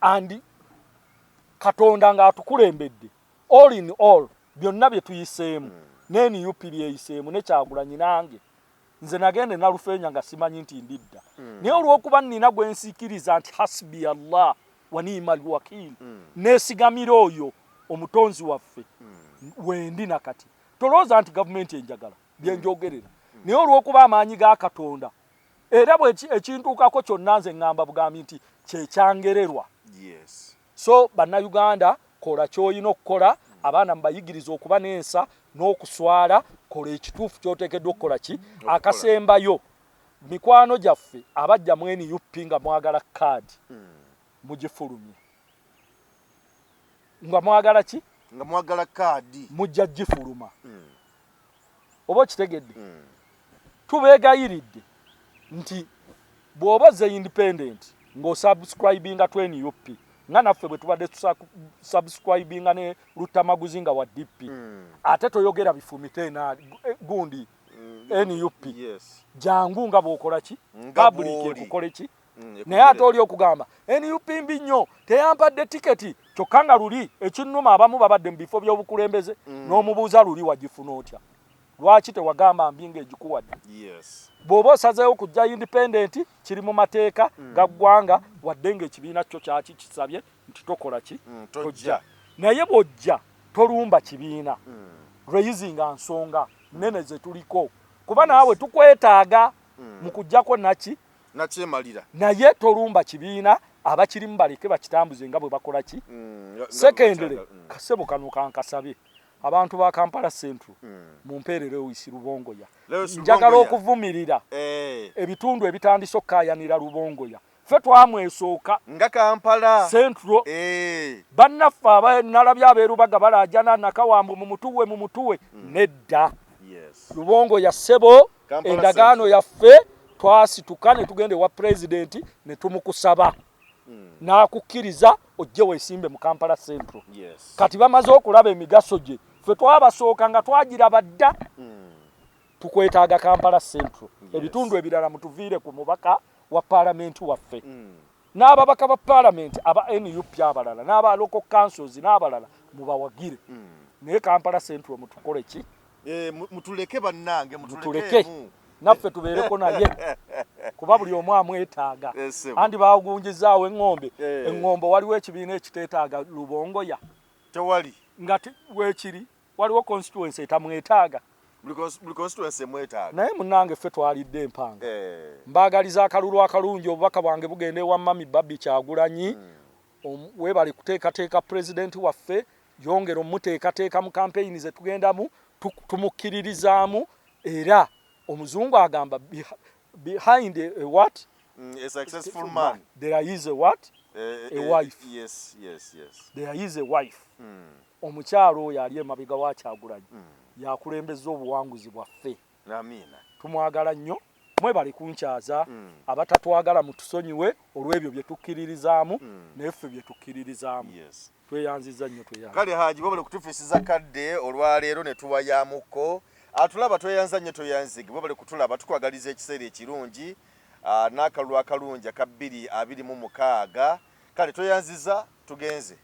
And Katonda ng'atukulembedde, all in all, byonna bye tuyiseemu, ne NUP byeyiseemu, ne Kyagulanyi nange, nze nagenda e Nalufeenya nga simanyi nti ndidda, naye olw'okuba nnina gwe nsiikiriza nti hasbi Allah wa niima alwakiil, neesigamira oyo omutonzi waffe, wendi nakati. Tolowooza nti gavumenti enjagala byenjogerera, naye olw'okuba amaanyi ga Katonda, era bwe ekintuukako kyonna, nze ŋŋamba bugambi nti kyekyangererwa. So Bannayuganda, kola ky'olina okukola. Abaana mubayigiriza okuba n'ensa n'okuswala. Kola ekituufu ky'oteekeddwa okukola ki. Akasembayo, mikwano gyaffe abajja mu NUP nga mwagala kaadi, mugifulumye. Nga mwagala ki? Nga mwagala kaadi. Mujja gifuluma. Oba okitegedde? Tubeegayiridde nti bw'oba ozze independent ng'osubscribinga to NUP, nga naffe bwe tubadde tusubscribinga ne Luttamaguzi nga wa DP, ate toyogera bifumite ena gundi NUP. Jangu nga bw'okola ki? Nga public bw'oli. Ekukole ki? Naye ate oli okugamba NUP mbi nnyo, teyampadde tiketi, kyokka nga luli ekinnuma abamu babadde mu bifo by'obukulembeze, n'omubuuza luli wagifuna otya, lwaki tewagamba mbi ng'egikuwadde? Bw'oba osazeewo kujja independent, kiri mu mateeka ga ggwanga, wadde ng'ekibiina kyo kyaki kisabye nti tokola ki? Tojja. Tojja. Naye bw'ojja tolumba kibiina, raisinga nsonga nene ze tuliko, kuba naawe tukwetaaga mu kujjako naki? Nakyemalira. Naye tolumba kibiina, abakirimu baleke bakitambuze nga bwe bakola ki. Nga Secondly, bwe kasebo kano kankasabe abantu ba Kampala Central, mumpeere Lewis Rubongoya. Lewis Njagala Rubongoya. okuvumirira ebitundu ebitandise okukaayanira Rubongoya. Ffe twamwesooka. Nga Kampala Central. Bannaffe abanalabye abeerubaga balaajana Nakawambu, mumutuwe, mumutuwe. Nedda. Rubongoya ssebo, Kampala endagaano Central. yaffe, twasituka ne tugenda ewa pulezidenti ne tumukusaba, n'akukkiriza ojje weesimbe mu Kampala Central. Kati bamaze okulaba emigaso gye. Ffe twabasooka nga twagiraba dda. Tukwetaaga Kampala Central. Ebitundu ebirala mutuviire ku mubaka wa paalamenti waffe n'ababaka ba paalamenti aba NUP abalala n'aba local councils n'abalala mubawagire, naye Kampala Central mutukole ki? Mutuleke bannange. Mutuleke. Mutuleke. Naffe tubeereko naye, kuba buli omu amwetaaga. Sebo. Andi bagunjizaawo eŋŋombe. Eŋŋombe, waliwo ekibiina ekiteetaaga Lubongoya? Tewali. Nga weekiri, waliwo constituency etamwetaaga? Buli constituency emwetaaga. Naye munnange, ffe twalidde empanga. Mbaagaliza akalulu akalungi. Obubaka bwange bugenda ewa Mami Barbie Kyagulanyi. Weebale kuteekateeka pulezidenti waffe, yongera omuteekateeka mu kampeyini ze tugendamu, tumukkiririzaamu. Era omuzungu agamba, "Behind a what?" A successful man. There is a what? A wife. There is a wife. Omukyalo oyo ali emabega wa Kyagulanyi yakulembeza obuwanguzi bwaffe. Amiina. Tumwagala nnyo. Mwebale kunkyaza. Abatatwagala mutusonyiwe olw'ebyo bye tukkiririzaamu, naye ffe bye tukkiririzaamu. Tweyanziza nnyo, tweyanziza. Kale Haji, webale kutufiisiza kadde olwaleero ne tuwayamukko. Atulaba tweyanza nnyo, tweyanzige. Webale kutulaba, tukwagaliza ekiseera ekirungi, n'akalulu akalungi aka 2026. Kale tweyanziza, tugenze.